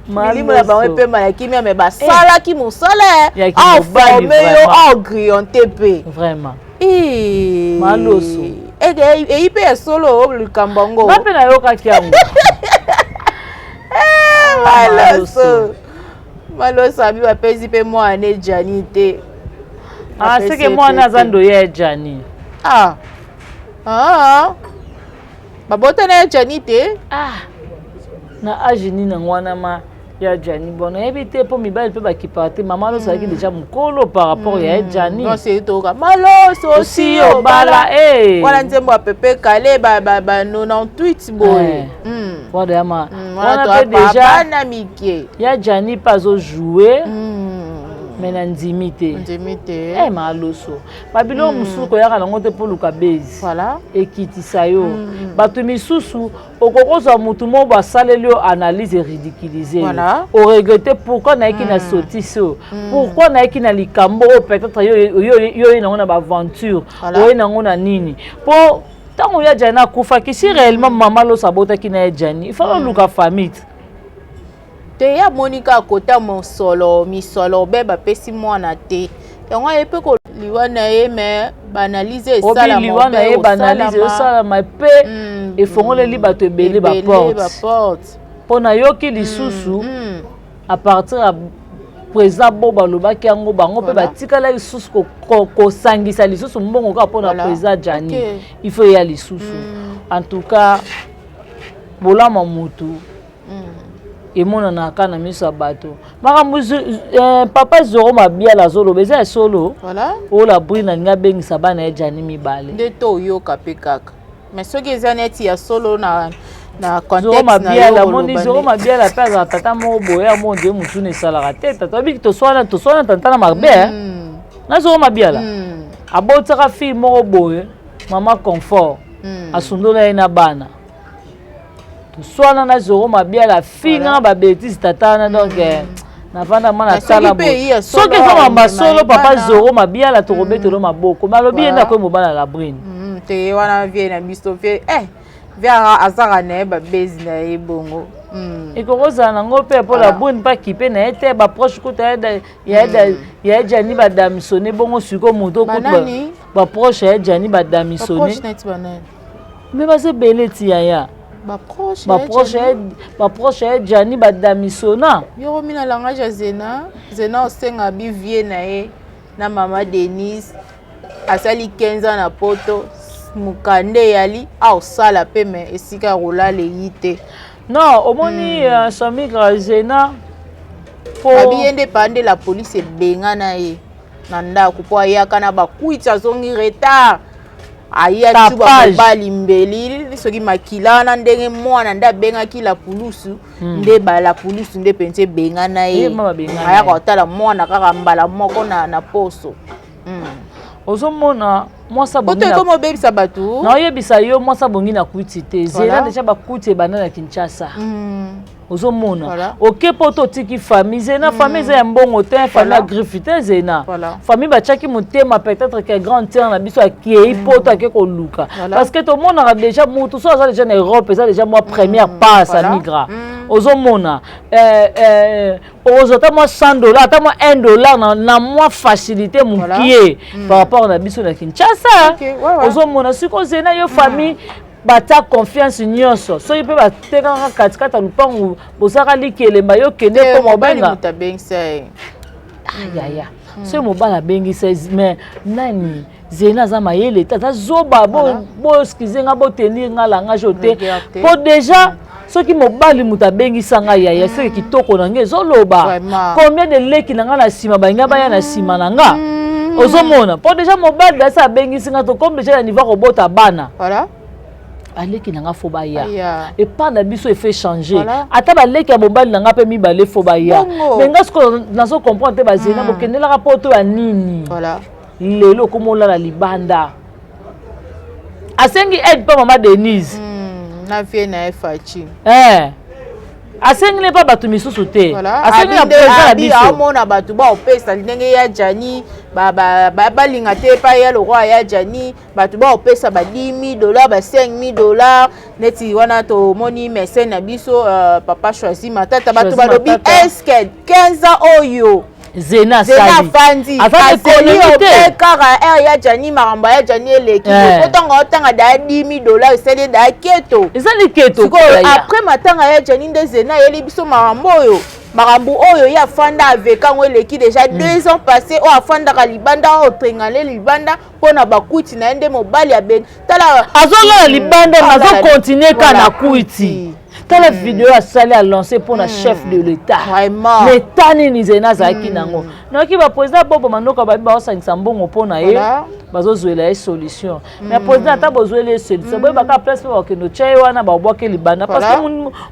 Milimo na bango epema ya kimia, me basalaki mosala aforme yo, agrillonte mpe. Vraiment. Maloso. Eyi mpe ya solo likambo yango. Nga mpe nayokaki yango. Maloso, maloso abi bapesi mpe mwana Ejani te. Ah, seke mwana aza ndoya ya Jani. Ah. Ah. Babotana ya Jani te. Ah. Na age nini yango wana ma ya Jani? Bon, nayebi te, mpo mibali mpe bakipaka te. Mama Loso azalaki déjà mokolo par rapport ya ye Jani. Toka maloso. Osi obala. Wana nzembo ya Pepe Kale ba 98 boye. Wana yama wana mpe déjà bana mike. Ya Jani mpe azojoue, mais na ndimi te. Ndimi te. Eh, maloso, babiloko mosusu koyaka nango te mpo luka base. Ekitisa yo. Bato misusu, okokozwa motu moko basaleli yo analyse, eridiculize yo, oregrete: pourquoi nayaki na sotisi oyo? Pourquoi nayaki na likambo oyo? Peut-être yo oye nango na baaventure, oye nango na nini? Mpo ntango ya Jani akufaki, si réellement mama Loso abotaki na ye Jani, il faut oluka famille te. Te, ye amoni kaka kota mosolo, misolo be bapesi mwana te. Yango aye mpe liwa na ye, me baanalyse. Obi liwa na ye, baanalyse ezosalama mpe efongoleli bato ebele baporte. Mpo nayoki lisusu à partir ya président bo balobaki yango, bango mpe batikala lisusu kosangisa lisusu mbongo kaka mpona président Jani. Il faut eya lisusu. En tout cas, bolama mutu emonanaka na miso ya bato. Makambo papa Zoro Mabiala azoloba eza ya solo. Oyo la brine alingi abengisa bana ye Jani mibale. Nde to oyoka mpe kaka, mais soki eza neti ya solo na Zoro Mabiala, moni Zoro Mabiala mpe azala tata moko boye, ya mo nde motuna esalaka te. Tata obiki, toswana, toswana tata na mabe na Zoro Mabiala. Abotisaka fille moko boye, mama Confort, asundola ye na bana. Toswana na Zoro Mabiala, afinga na babêtises tata wana. Donc navanda ma natala boye, soki eza mamba solo, papa Zoro Mabiala, tokobetelo maboko. Me alobi ye nde akoyi mobala la brine. Te, wana vie na biso, vie vie azaka na ye babezi na ye bongo. Ekoki kozala nango mpe mpo la brune mpe akipe na ye te. Baproche kuta ya Jani badamisone bongo. Sikoyo moto kutu baproche ya Jani badamisone, me baza ebele ti yaya. Baproche ya Jani badamisona. Yoko mina langage ya Zena. Zena osenga bivie na ye na mama Denise, asali 15 ans na Poto, mokanda eyali aosala mpe, me esika ya kolala eyi te. Non, omoni, Samigra Zena. Babi ye nde pa nde la police ebengana ye na ndako mpo ayaka na bakwiti, azongi retard, aya cuba mobali mbeli soki makila wana. Ndenge mwana nde abengaki la pulusu, nde bala pulusu nde mpenza ebengana ye, ayaka kotala mwana kaka mbala moko na poso. Ozomona. Mwasi abongi ekoma obebisa bato. Naoyebisa yo, mwasi abongi na kwiti te. Zela déjà bakwiti ebanda na Kinshasa. Ozomona, oke mpo to otiki famille. Zena, famille eza ya mbongo te, famille ya griffe te. Zena, famille batiaki motema, peut-être que grande sœur na biso akei mpo to ake koluka, parce que tomonaka déjà mutu so aza déjà na Europe, eza déjà mwa première passe. Amigra, ozomona, okozwa ata mwa 100 dollar, ata mwa 1 dollar na mwa facilité mokie par rapport na biso na Kinshasa. Ozomona sikoyo, Zena, yo famille batia confiance nyonso, soki mpe batekaka katikati ya lupangu, bozalaka likelemba, yo kende mpo mobenga yaya. Soki mobali abengisa, mais nani? Zena aza mayele te, aza zoba. Boexcuser nga, botenir nga langage oyo te, mpo déjà soki mobali moto abengisa ngai yaya, soki kitoko na ngai ezoloba combien de leki na ngai na nsima balingai baya na nsima na nga. Ozomona, mpo déjà mobali asi abengisi nga, tokomi déjà na niveau kobota bana, baleki na nga faut baya epa na biso, efe changer. Ata baleki ya mobali na nga mpe mibale faut baya. Mais nga sikoyo nazo comprendre te, bazena bokendelaka mpo to ya nini? Lelo okoma olala libanda, asengi aide mpa mama Denise. Na vie na ye Faci. Asengi ne mpa bato misusu te, asengi na président na biso. Amona bato baopesa ndenge ya Jani, balinga te epai ya lokwa ya Jani, bato baopesa ba 10 000 dollars, ba 5 000 dollars. Neti wana tomoni mécène na biso, papa Choisi Matata. Bato balobi: est-ce 15 ans oyo Zena afandi, azeli obe kaka aire ya Jani, makambo ya Jani eleki po ntango otanga daya 10 000 dollars, esali daya keto. Eza liketo. Sikoyo après matanga ya Jani nde Zena ayeli biso makambo oyo. Makambo oyo ye afanda aveka yango eleki déjà 2 ans passé, oyo afandaka libanda, oyo otrengale libanda mpo na bakwiti na ye nde mobali abengi. Tala, azolala libanda, azocontinuer kaka na kwiti. Tala video asali, alance mpona chef de l'État. Leta nini Zena azalaki nango? Nayoki baprésident Bobo Mandoka babi baosangisa mbongo mpo na ye, bazozwela ye solution. Mais président, ata bozweli ye solution, boyebaka place mpe bakokende otya ye wana, babwake libanda, parce que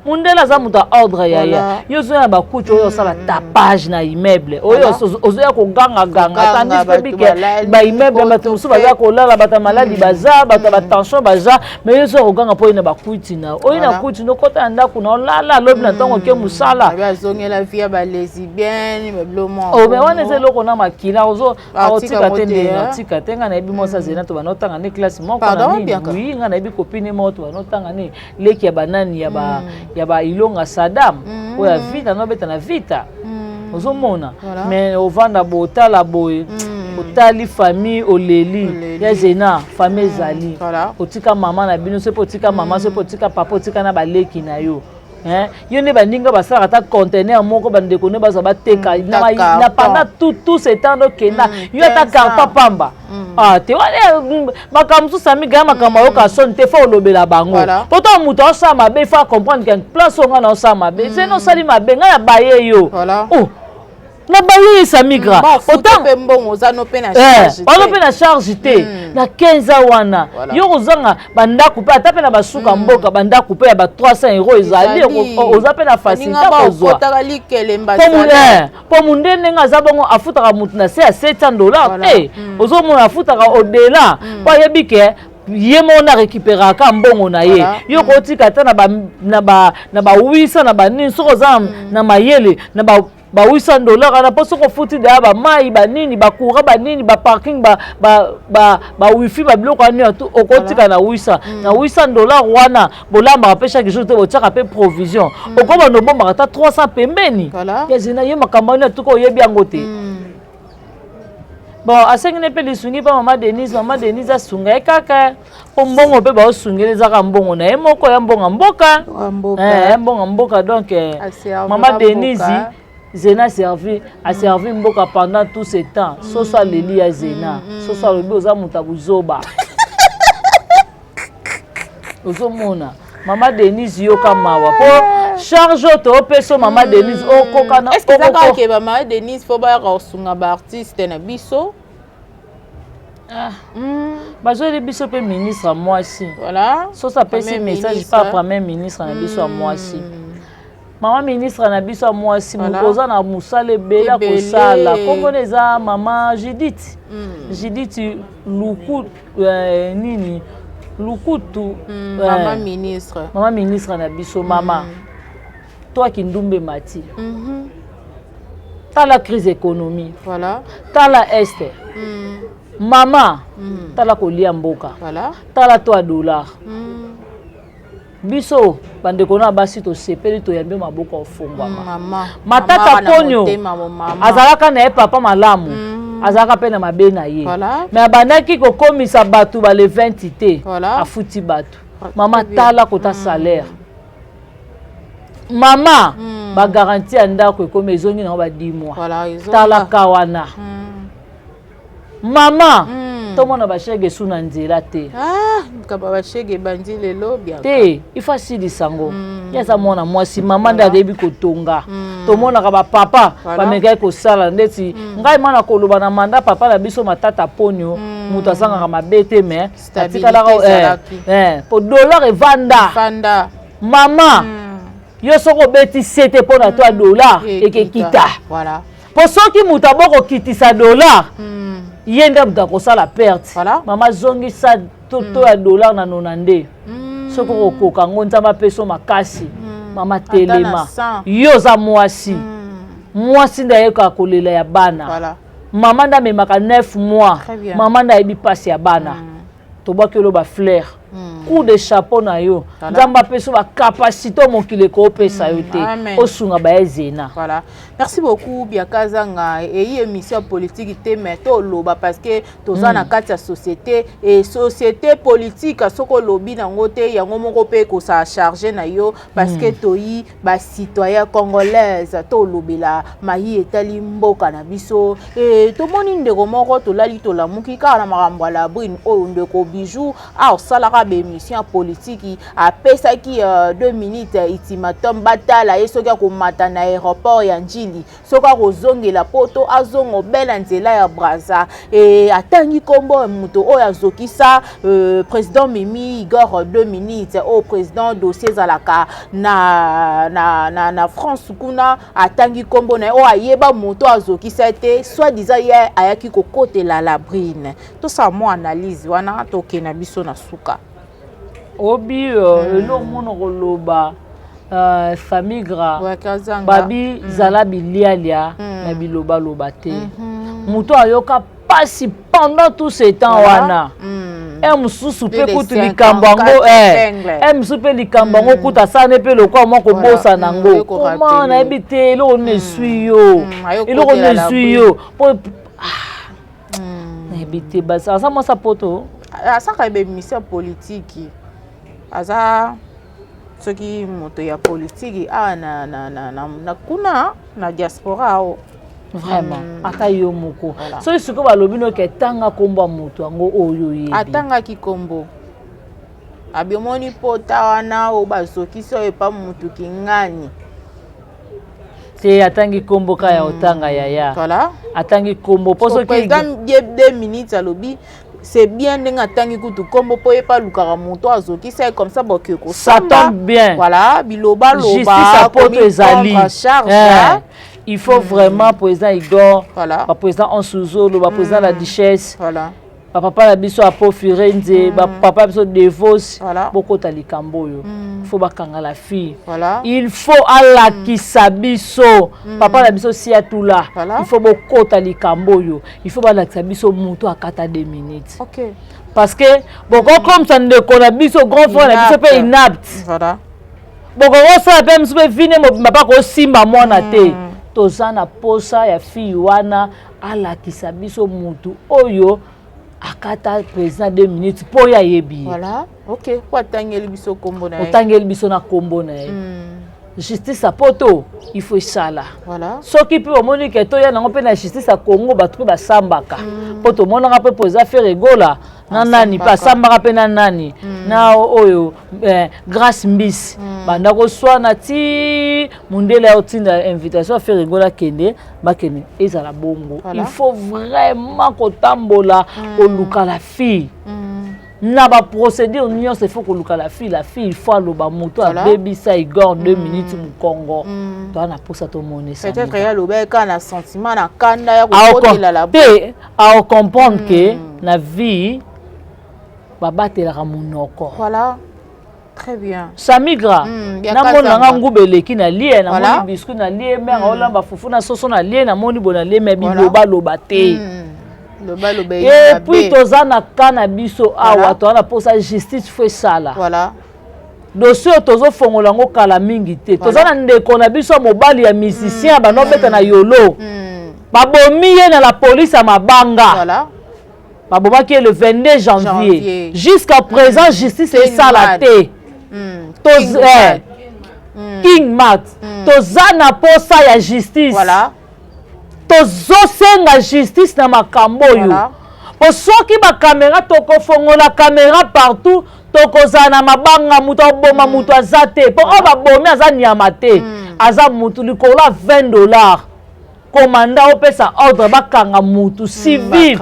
mundele aza moto ya ordre. Yaya, yo ozoya na bakuti oyo osala tapage na immeuble oyo, ozoya kogangaganga, tandis mpe bike baimmeuble bato mosusu baza kolala, bato ya maladi baza, bato ya batension baza, mais yo ozoya koganga mpo oye na bakuti na oye na kuti, nokota na ndako na olala, alobi na ntongo oke mosala. Azongela vie ya balesbienne. Mais wana eza eloko na makila, akotika te. Ndenge atika te, ngai nayebi mwasi azali na to bana otanga ne classe moko na nini. Oui, ngai nayebi copine moko to bana otanga ne leki ya banani ya ba Ilonga Sadam oyo ya Vita, nobeta na Vita. Ozomona, mais ovanda boye, otala boye, otali famille, oleli ya Zena. Famille ezali, otika mama na bino, soki otika mama, soki otika papa, otika na baleki na yo. Yo nde baninga basalaka ata conteneur moko, bandeko nde bazwa bateka na pendant tout ce temps okenda yo ata carton pamba te. Wana makambo mosusu, amiga, makambo ayoka soni te, faut olobela bango, po ntango moto aosala mabe, faut acomprendre que place oyo ngai na osala mabe, zene osali mabe, ngai nabaye yo, oh nabaye ye. Samigra, mbongo oza no mpe na mpe na charge te na 15 ans wana, yo kozanga bandako mpe ata mpe na basuka mboka, bandako mpe ya ba 300 euro ezali, oza mpe na facilité kozwa. Mpo munde ndenge aza bongo, afutaka motu na se ya 700 dollar te. Ozomona, afutaka au-delà, mpo ayebi que ye moko na récupéraka mbongo na ye. Yo kotika ata na ba 800 na banini, soki oza na mayele na ba 800 dollar wana, mpo soki ofuti deya bamai, banini, bacourant, banini, baparking, bawifi, babiloko wana nyonso, okotika na 800, na 800 dollar wana. Bolambaka mpe chaque jour te, botiaka mpe provision, okobanda obombaka ata 300 pembeni. Yazina ye makambo wana tuka oyebi yango te. Bon, asengi ne mpe lisungi mpa mama Denise. Mama Denise asunga ye kaka, mpo mbongo mpe baosungela ezaka mbongo na ye moko ya mbongo mboka, ya mbongo mboka. Donc mama Denise, Zena servi, aservi mboka pendant tout ce temps. Soso aleli ya Zena, soso alobi oza moto ya buzoba. Ozomona, mama Denise, yoka mawa mpo charge oyo toopesa mama Denise okokana. Est ce que eza kaka que bamama Denise faut bayaka kosunga baartiste na biso? Bazweli biso mpe ministre ya mwasi. Soso apesi message pa premier ministre na biso ya mwasi. Mama ministre na biso ya mwasi, oza na mosala ebele ya kosala. Nkombona eza mama Judith, Judith Luku, nini, Lukutu. Mama ministre. Mama ministre na biso, mama, twaki ndumba mati. Tala crise économie. Tala este. Mama, tala kolia mboka. Tala to ya dollar. Biso bandeko na basi tosepeli, toyambi maboko ofungwama. Matata Ponyo azalaka na ye papa malamu, azalaka mpe na mabe na ye, mais abandaki kokomisa bato bale 20 te. Afuti bato. Mama, tala kota salaire. Mama, bagarantie ya ndako ekomi, ezongi nango ba 10 mois. Talaka wana. Mama, tomona bashege esu na nzela te. Kaba bashege ebandi lelo. Te, ifo asilisa yango. Ye aza mwana mwasi, mama nde ayebi kotonga. Tomonaka bapapa bamekaki kosala ndeti ngai mwana koloba na manda papa na biso Matata Ponio, moto azangaka mabe te, mais atikalaka po dollar evanda. Mama, yo soki obeti se te mpo na to ya dollar ekekita, mpo soki moto abokokitisa dollar, ye nde moto akosala perte. Mama, zongisa to ya dollar na nona nde soki okokoka yango. Nzambe apeso makasi. Mama, telema, yo oza mwasi. Mwasi nde ayekaka kolela ya bana. Mama nde amemaka 9 mois. Mama nde ayebi mpasi ya bana. Tobwaki olo bafleur, coup de chapeau na yo. Nzambe apesi yo bacapacité oyo mokili ekoopesa yo te. Osunga baezena. Voilà, merci beaucoup, Biaka Zanga. Eyi émission politique te, mais toloba parce que toza na kati ya société, e société politique soki olobi nango te, yango moko mpe ekosala charge na yo, parce que toyi bacitoyen congolaise, tolobela mayi etali mboka na biso. E tomoni ndeko moko, tolali tolamuki kaka na makambo ya Labrine oyo. Ndeko Bijou aosalaka baémission ya politiki, apesaki 2 minutes ultimatum, batala ye soki akomata na aéroport ya Njili, soki akozongela Poto, azonga obela nzela ya Braza. E atangi nkombo ya moto oyo azokisa président Mimi Igor 2 minutes, oyo président dossier ezalaka na France kuna. Atangi nkombo na ye oyo ayeba moto azokisa te, soit disant ye ayaki kokotela Labrine. Tosala mwa analyse wana, tokende na biso na suka. Obi eloko mona koloba, famille gra babi zala bilialia na bilobaloba te. Moto ayoka mpasi pendant tout ce temps wana, e mosusu mpe kutu likambo yango, e mosusu mpe likambo yango kutu asala mpe lokwa mwa kobosana yango. Koma nayebi te eloko nini eswi yo, eloko nini eswi yo po nayebi te. Aza mwasi poto. Asaka baémission politiki, aza soki moto ya politiki awa na kuna na diaspora awa. Vraiment, ata yo moko, soki sikoyo balobi noke etanga nkombo ya moto yango oyo oyebi. Atangaki nkombo, abi omoni pota wana oyo bazokisi oyo epa mutu kingani. Te, atangi nkombo kaka ya otanga yaya. Atangi nkombo mpo soki président ye 2 minutes alobi, c'est bien ndenge atangi kutu nkombo mpo ye mpe alukaka moto azokisa ye, comme ça boke kosamba. Ça tombe bien. Voilà, biloba loba. Justice ya Poto ezali charge. Il faut vraiment président Igor, baprésident Onsuzolo, baprésident la Duchesse, bapapa na biso Apo Firenze, bapapa biso Devos, bokota likambo oyo. Il faut bakanga la fille. Il faut alakisa biso. Papa na biso Siatula, il faut bokota likambo oyo. Il faut balakisa biso moto akata 2 minutes, parce que bokokomisa ndeko na biso, grand frère na biso mpe inapte. Bokokosala mpe mosu mpe vine mobimba mpa kosimba mwana te. Toza na posa ya fille wana alakisa biso mutu oyo akata président 2 minutes, mpo oyo ayebi ye. Voilà, ok, po atangeli biso nkombo na ye. Otangeli biso na nkombo na ye. Justice ya Poto, il faut esala. Soki mpe omoni ke toya nango mpe na justice ya Congo, bato mpe basambaka, mpo tomonaka mpe président Ferre Gola na nani mpe asambaka mpe na nani na oyo Grâce Mbisi, banda koswana ti mondele ya otinda invitation ya Ferre Gola akende, bakende ezala bongo. Il faut vraiment kotambola koluka la fille. Na baprocédure nyonso, il faut koluka la fille. La fille, il faut aloba moto abebisa Igor 2 minutes mokongo. Toza na mposa tomonisa. Peut-être ye alobaki kaka na sentiment, na kanda ya kokotela la. Te, acomprendre que na vie babatelaka monoko. Voilà, très bien. Samigra, namoni nanga nguba eleki na lie, namoni biscuit na lie, mare olamba fufu na soso na lie, namoni boye na lie, mais bilobaloba te. Et puis toza na ka na biso awa, toza na mposa justice faut esala dossier oyo. Tozofongola yango kala mingi te. Toza na ndeko na biso ya mobali ya musicien, banobeta na yolo, babomi ye na la police ya mabanga. Babomaki ye le 22 janvier. Jusqu'à présent justice esala te. King Mat, toza na posa ya justice. Tozosenga justice na makambo oyo, po soki bacaméra, tokofongola caméra partout, tokozala na mabanga. Moto aboma moto aza te, mpo oyo babomi aza nyama te, aza motu. Likolo ya 20 $, commandant opesa ordre bakanga mutu civil,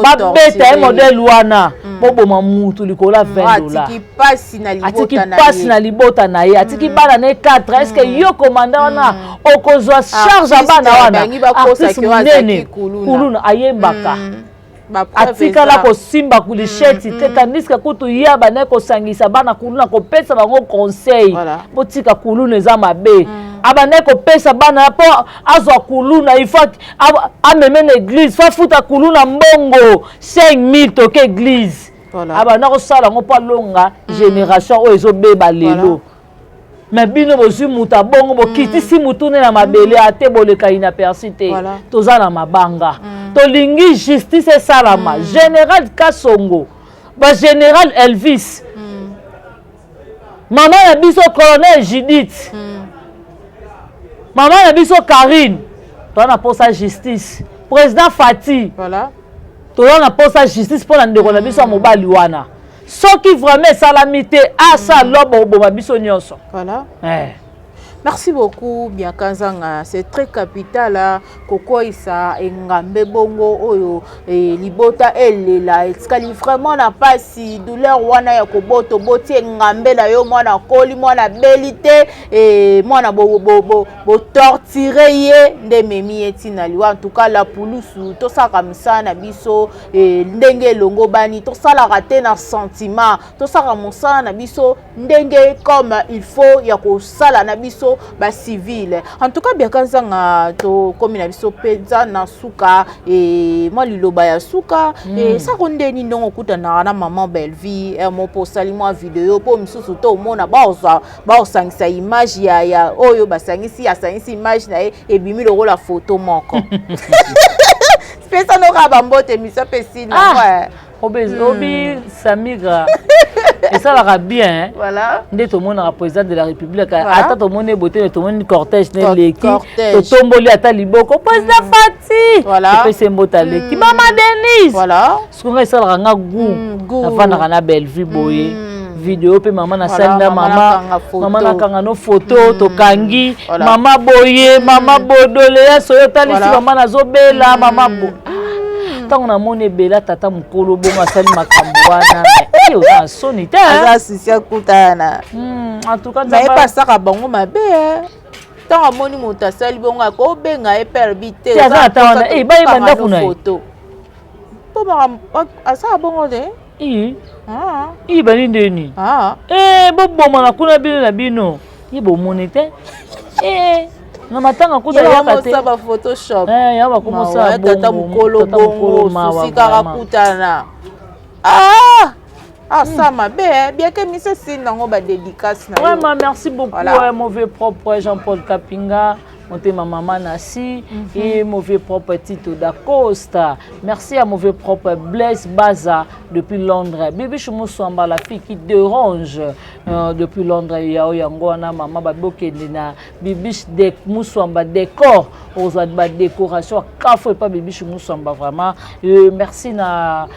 babeta ye modèle wana, boboma mutu likolo ya 20 $. Atiki mpasi na libota na ye, atiki bana na ye 4. Est-ce yo commandant wana okozwa charge ya bana wana? Artiste monene, kuluna, ayembaka, atikala kosimba lisheti te, tandis que kutu ye abandaki kosangisa bana kuluna, kopesa bango conseil: botika kuluna, eza mabe. Abandaki kopesa bana, mpo azwa kuluna il faut ameme na église, faut afuta kuluna mbongo 5000, toke église. Abanda kosala yango mpo alonga génération oyo ezobeba lelo. Mais bino bozwi moto abongo, bokitisi mutu ne na mabele, ate boleka inaperçu te. Toza na mabanga, tolingi justice esalama. Général Kasongo, bagénéral Elvis, mama na biso colonel Judith, mama na biso Karine, toza na posa justice. Président Fati, toza na posa justice mpo na ndeko na biso ya mobali wana. Soki vraiment esalami te, asa lobo oboma biso nyonso. Voilà. Merci beaucoup, Bianca Nzanga. C'est très capital kokweyisa engambe bongo oyo libota elela, etikali vraiment na pasi, douleur wana ya kobota. Oboti engambe na yo, mwana akoli, mwana abeli te, mwana botorturer ye nde ememi ye ntina liwa. En tout cas, la pulusu, tosalaka misala na biso ndenge elongo bani, tosalaka te na sentiment, tosalaka mosala na biso ndenge comme il faut ya kosala na biso bacivile. En tout cas, Bianca Nzanga, tokomi na biso mpenza na suka. Mwa liloba ya suka, esako ndeni ndenge okutanaka na mama Bellevie mo, mpo osali mwa video, mpo misusu to omona baozwa baosangisa image ya oyo basangisi, asangisi image na ye, ebimi lokola foto moko. Pesa noka bambote, miso mpe esili. Ah, obi Samira, esalaka bien. Nde tomonaka président de la République, ata tomoni ebote, me tomoni cortège ne eleki, totomboli ata liboko, président Fati, topesi mbote, aleki, mama Denise. Soki ngai esalaka nga goût, navandaka na Bellevue boye, video mpe mama nasali na mama, mama nakanga no foto, tokangi mama boye, mama bodoleya soyo otalisi mama nazobela mama bo. Ntango namoni ebele, tata mokolo bongo asali makambo wana, oza na soni te. Aza susi akutana. En tout cas. Naye pasaka bango mabe. Ntango amoni moto asali bongo, akobenga ye perbi te. Aza na ta wana, bayeba ndako na ye. Mpo asala bongo te. I bani ndeni bobomana kuna bino na bino, ye bomoni te na matanga kuta yaka te. Ba Photoshop. Ya bakomosala. Tata mokolo bongo, susi kaka kutana. Ah ah, ça mabe, bien que miso esili nango, badédicace na. Vraiment, merci beaucoup. Voilà. Mauvais propre Jean-Paul Kapinga, motema mama Nasi et mauvais propre Tito da Costa. Merci à mauvais propre Blaise Baza depuis Londres, Bibi Choumouswamba, la fille qui dérange, depuis Londres. Yao yango wana mama babokende na Bibiche de Muswamba décor, ozwa badécoration kafo epa Bibiche Muswamba. Vraiment, merci na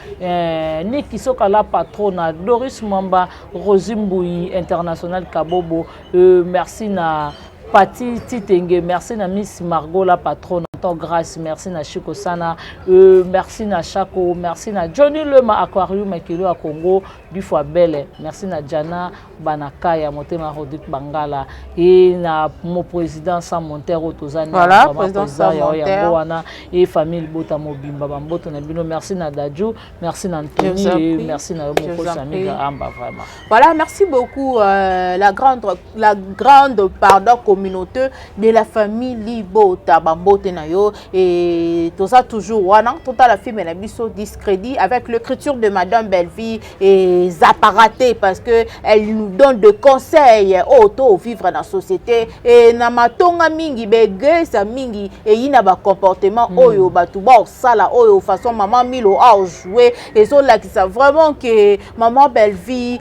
Niki Sokala, patron na Doris Mwamba, Rosi Mbui international Kabobo. Merci na Pati Titenge, merci na Miss Margot la patronne, Tonton Grâce, merci na Chico Sana, merci na Chako, merci na Johnny Lema Aquarium Ekelo ya Congo, du fois belle, merci na Jana Banakaya, Motema Rodrigue Bangala, et na mon président Sam Montero tozani. Voilà, président Sam Montero wana et famille Bota Mobimba, bamboto na bino, merci na Dadju, merci na Anthony et merci na Moko Samiga Amba, vraiment. Voilà, merci beaucoup la grande, pardon, communauté de la famille Libota, bambote na yo et toza toujours wana. Totala film na biso Discrédit avec l'écriture de Madame Belleville et Zaparaté, parce que elle nous donne des conseils oyo to vivre na société et na matonga mingi, baeglise mingi eyi na bacomportement oyo bato baosala, oyo façon Mama Milo aojouer ezolakisa vraiment que Maman Belleville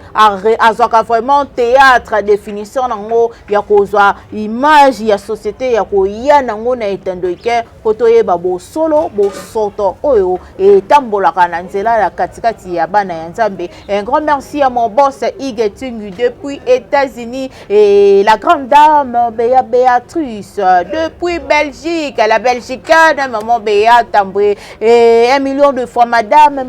azwaka vraiment théâtre, définition nango ya kozwa image ya société, ya koya nango na etando eke mpo toyeba bosolo, bosoto oyo etambolaka na nzela ya katikati ya bana ya Nzambe. Un grand merci à mon boss Hugues Tungu depuis États-Unis et la grande dame Béa Béatrice depuis Belgique, la Belgicaine maman Béa Tamboué, et un million de fois madame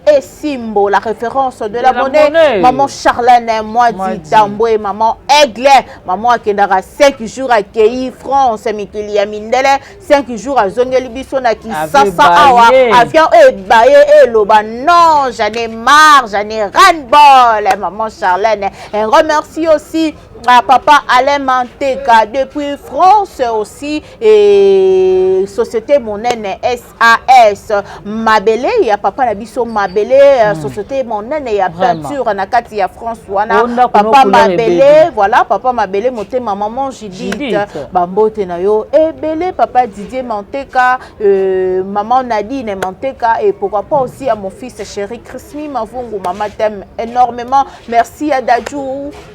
Esimbo, la référence de la monnaie, monnaie, maman Charlène Mwadi Tamboué, maman Aigle, maman akendaka 5 jours, akei France, mikili ya mindele, 5 jours azongeli biso na Kisasa awa, avion ebaye eloba non, j'en ai marre, j'en ai ras-le-bol, maman Charlène. Un remercie aussi à papa Alain Manteka depuis France aussi et société monene SAS Mabele ya papa na biso Mabele, société monene ya peinture na kati ya France wana, papa Mabele. Voilà, papa Mabele, motema maman Judith, bambote na yo ebele, papa Didier Manteka, maman Nadine Manteka, et pourquoi pas aussi à mon fils chéri Chrismi Mavungu, maman t'aime énormément. Merci à Dadju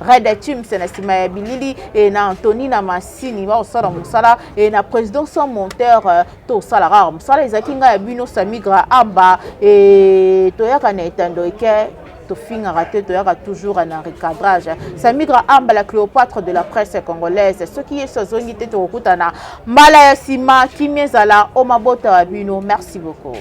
Red Team na nsima ya bilili e na Antony na masini baosala mosala e na président sans monteur. Tosalaka mosala ezalaki ngai ya bino Samigra Amba e toyaka na etando eke, tofingaka te, toyaka toujours na recadrage. Samigra Amba, la Cléopâtre de la presse congolaise. Soki Yesu azongi te, tokokutana mbala ya nsima. Kimia ezala o mabota ya bino. Merci beaucoup.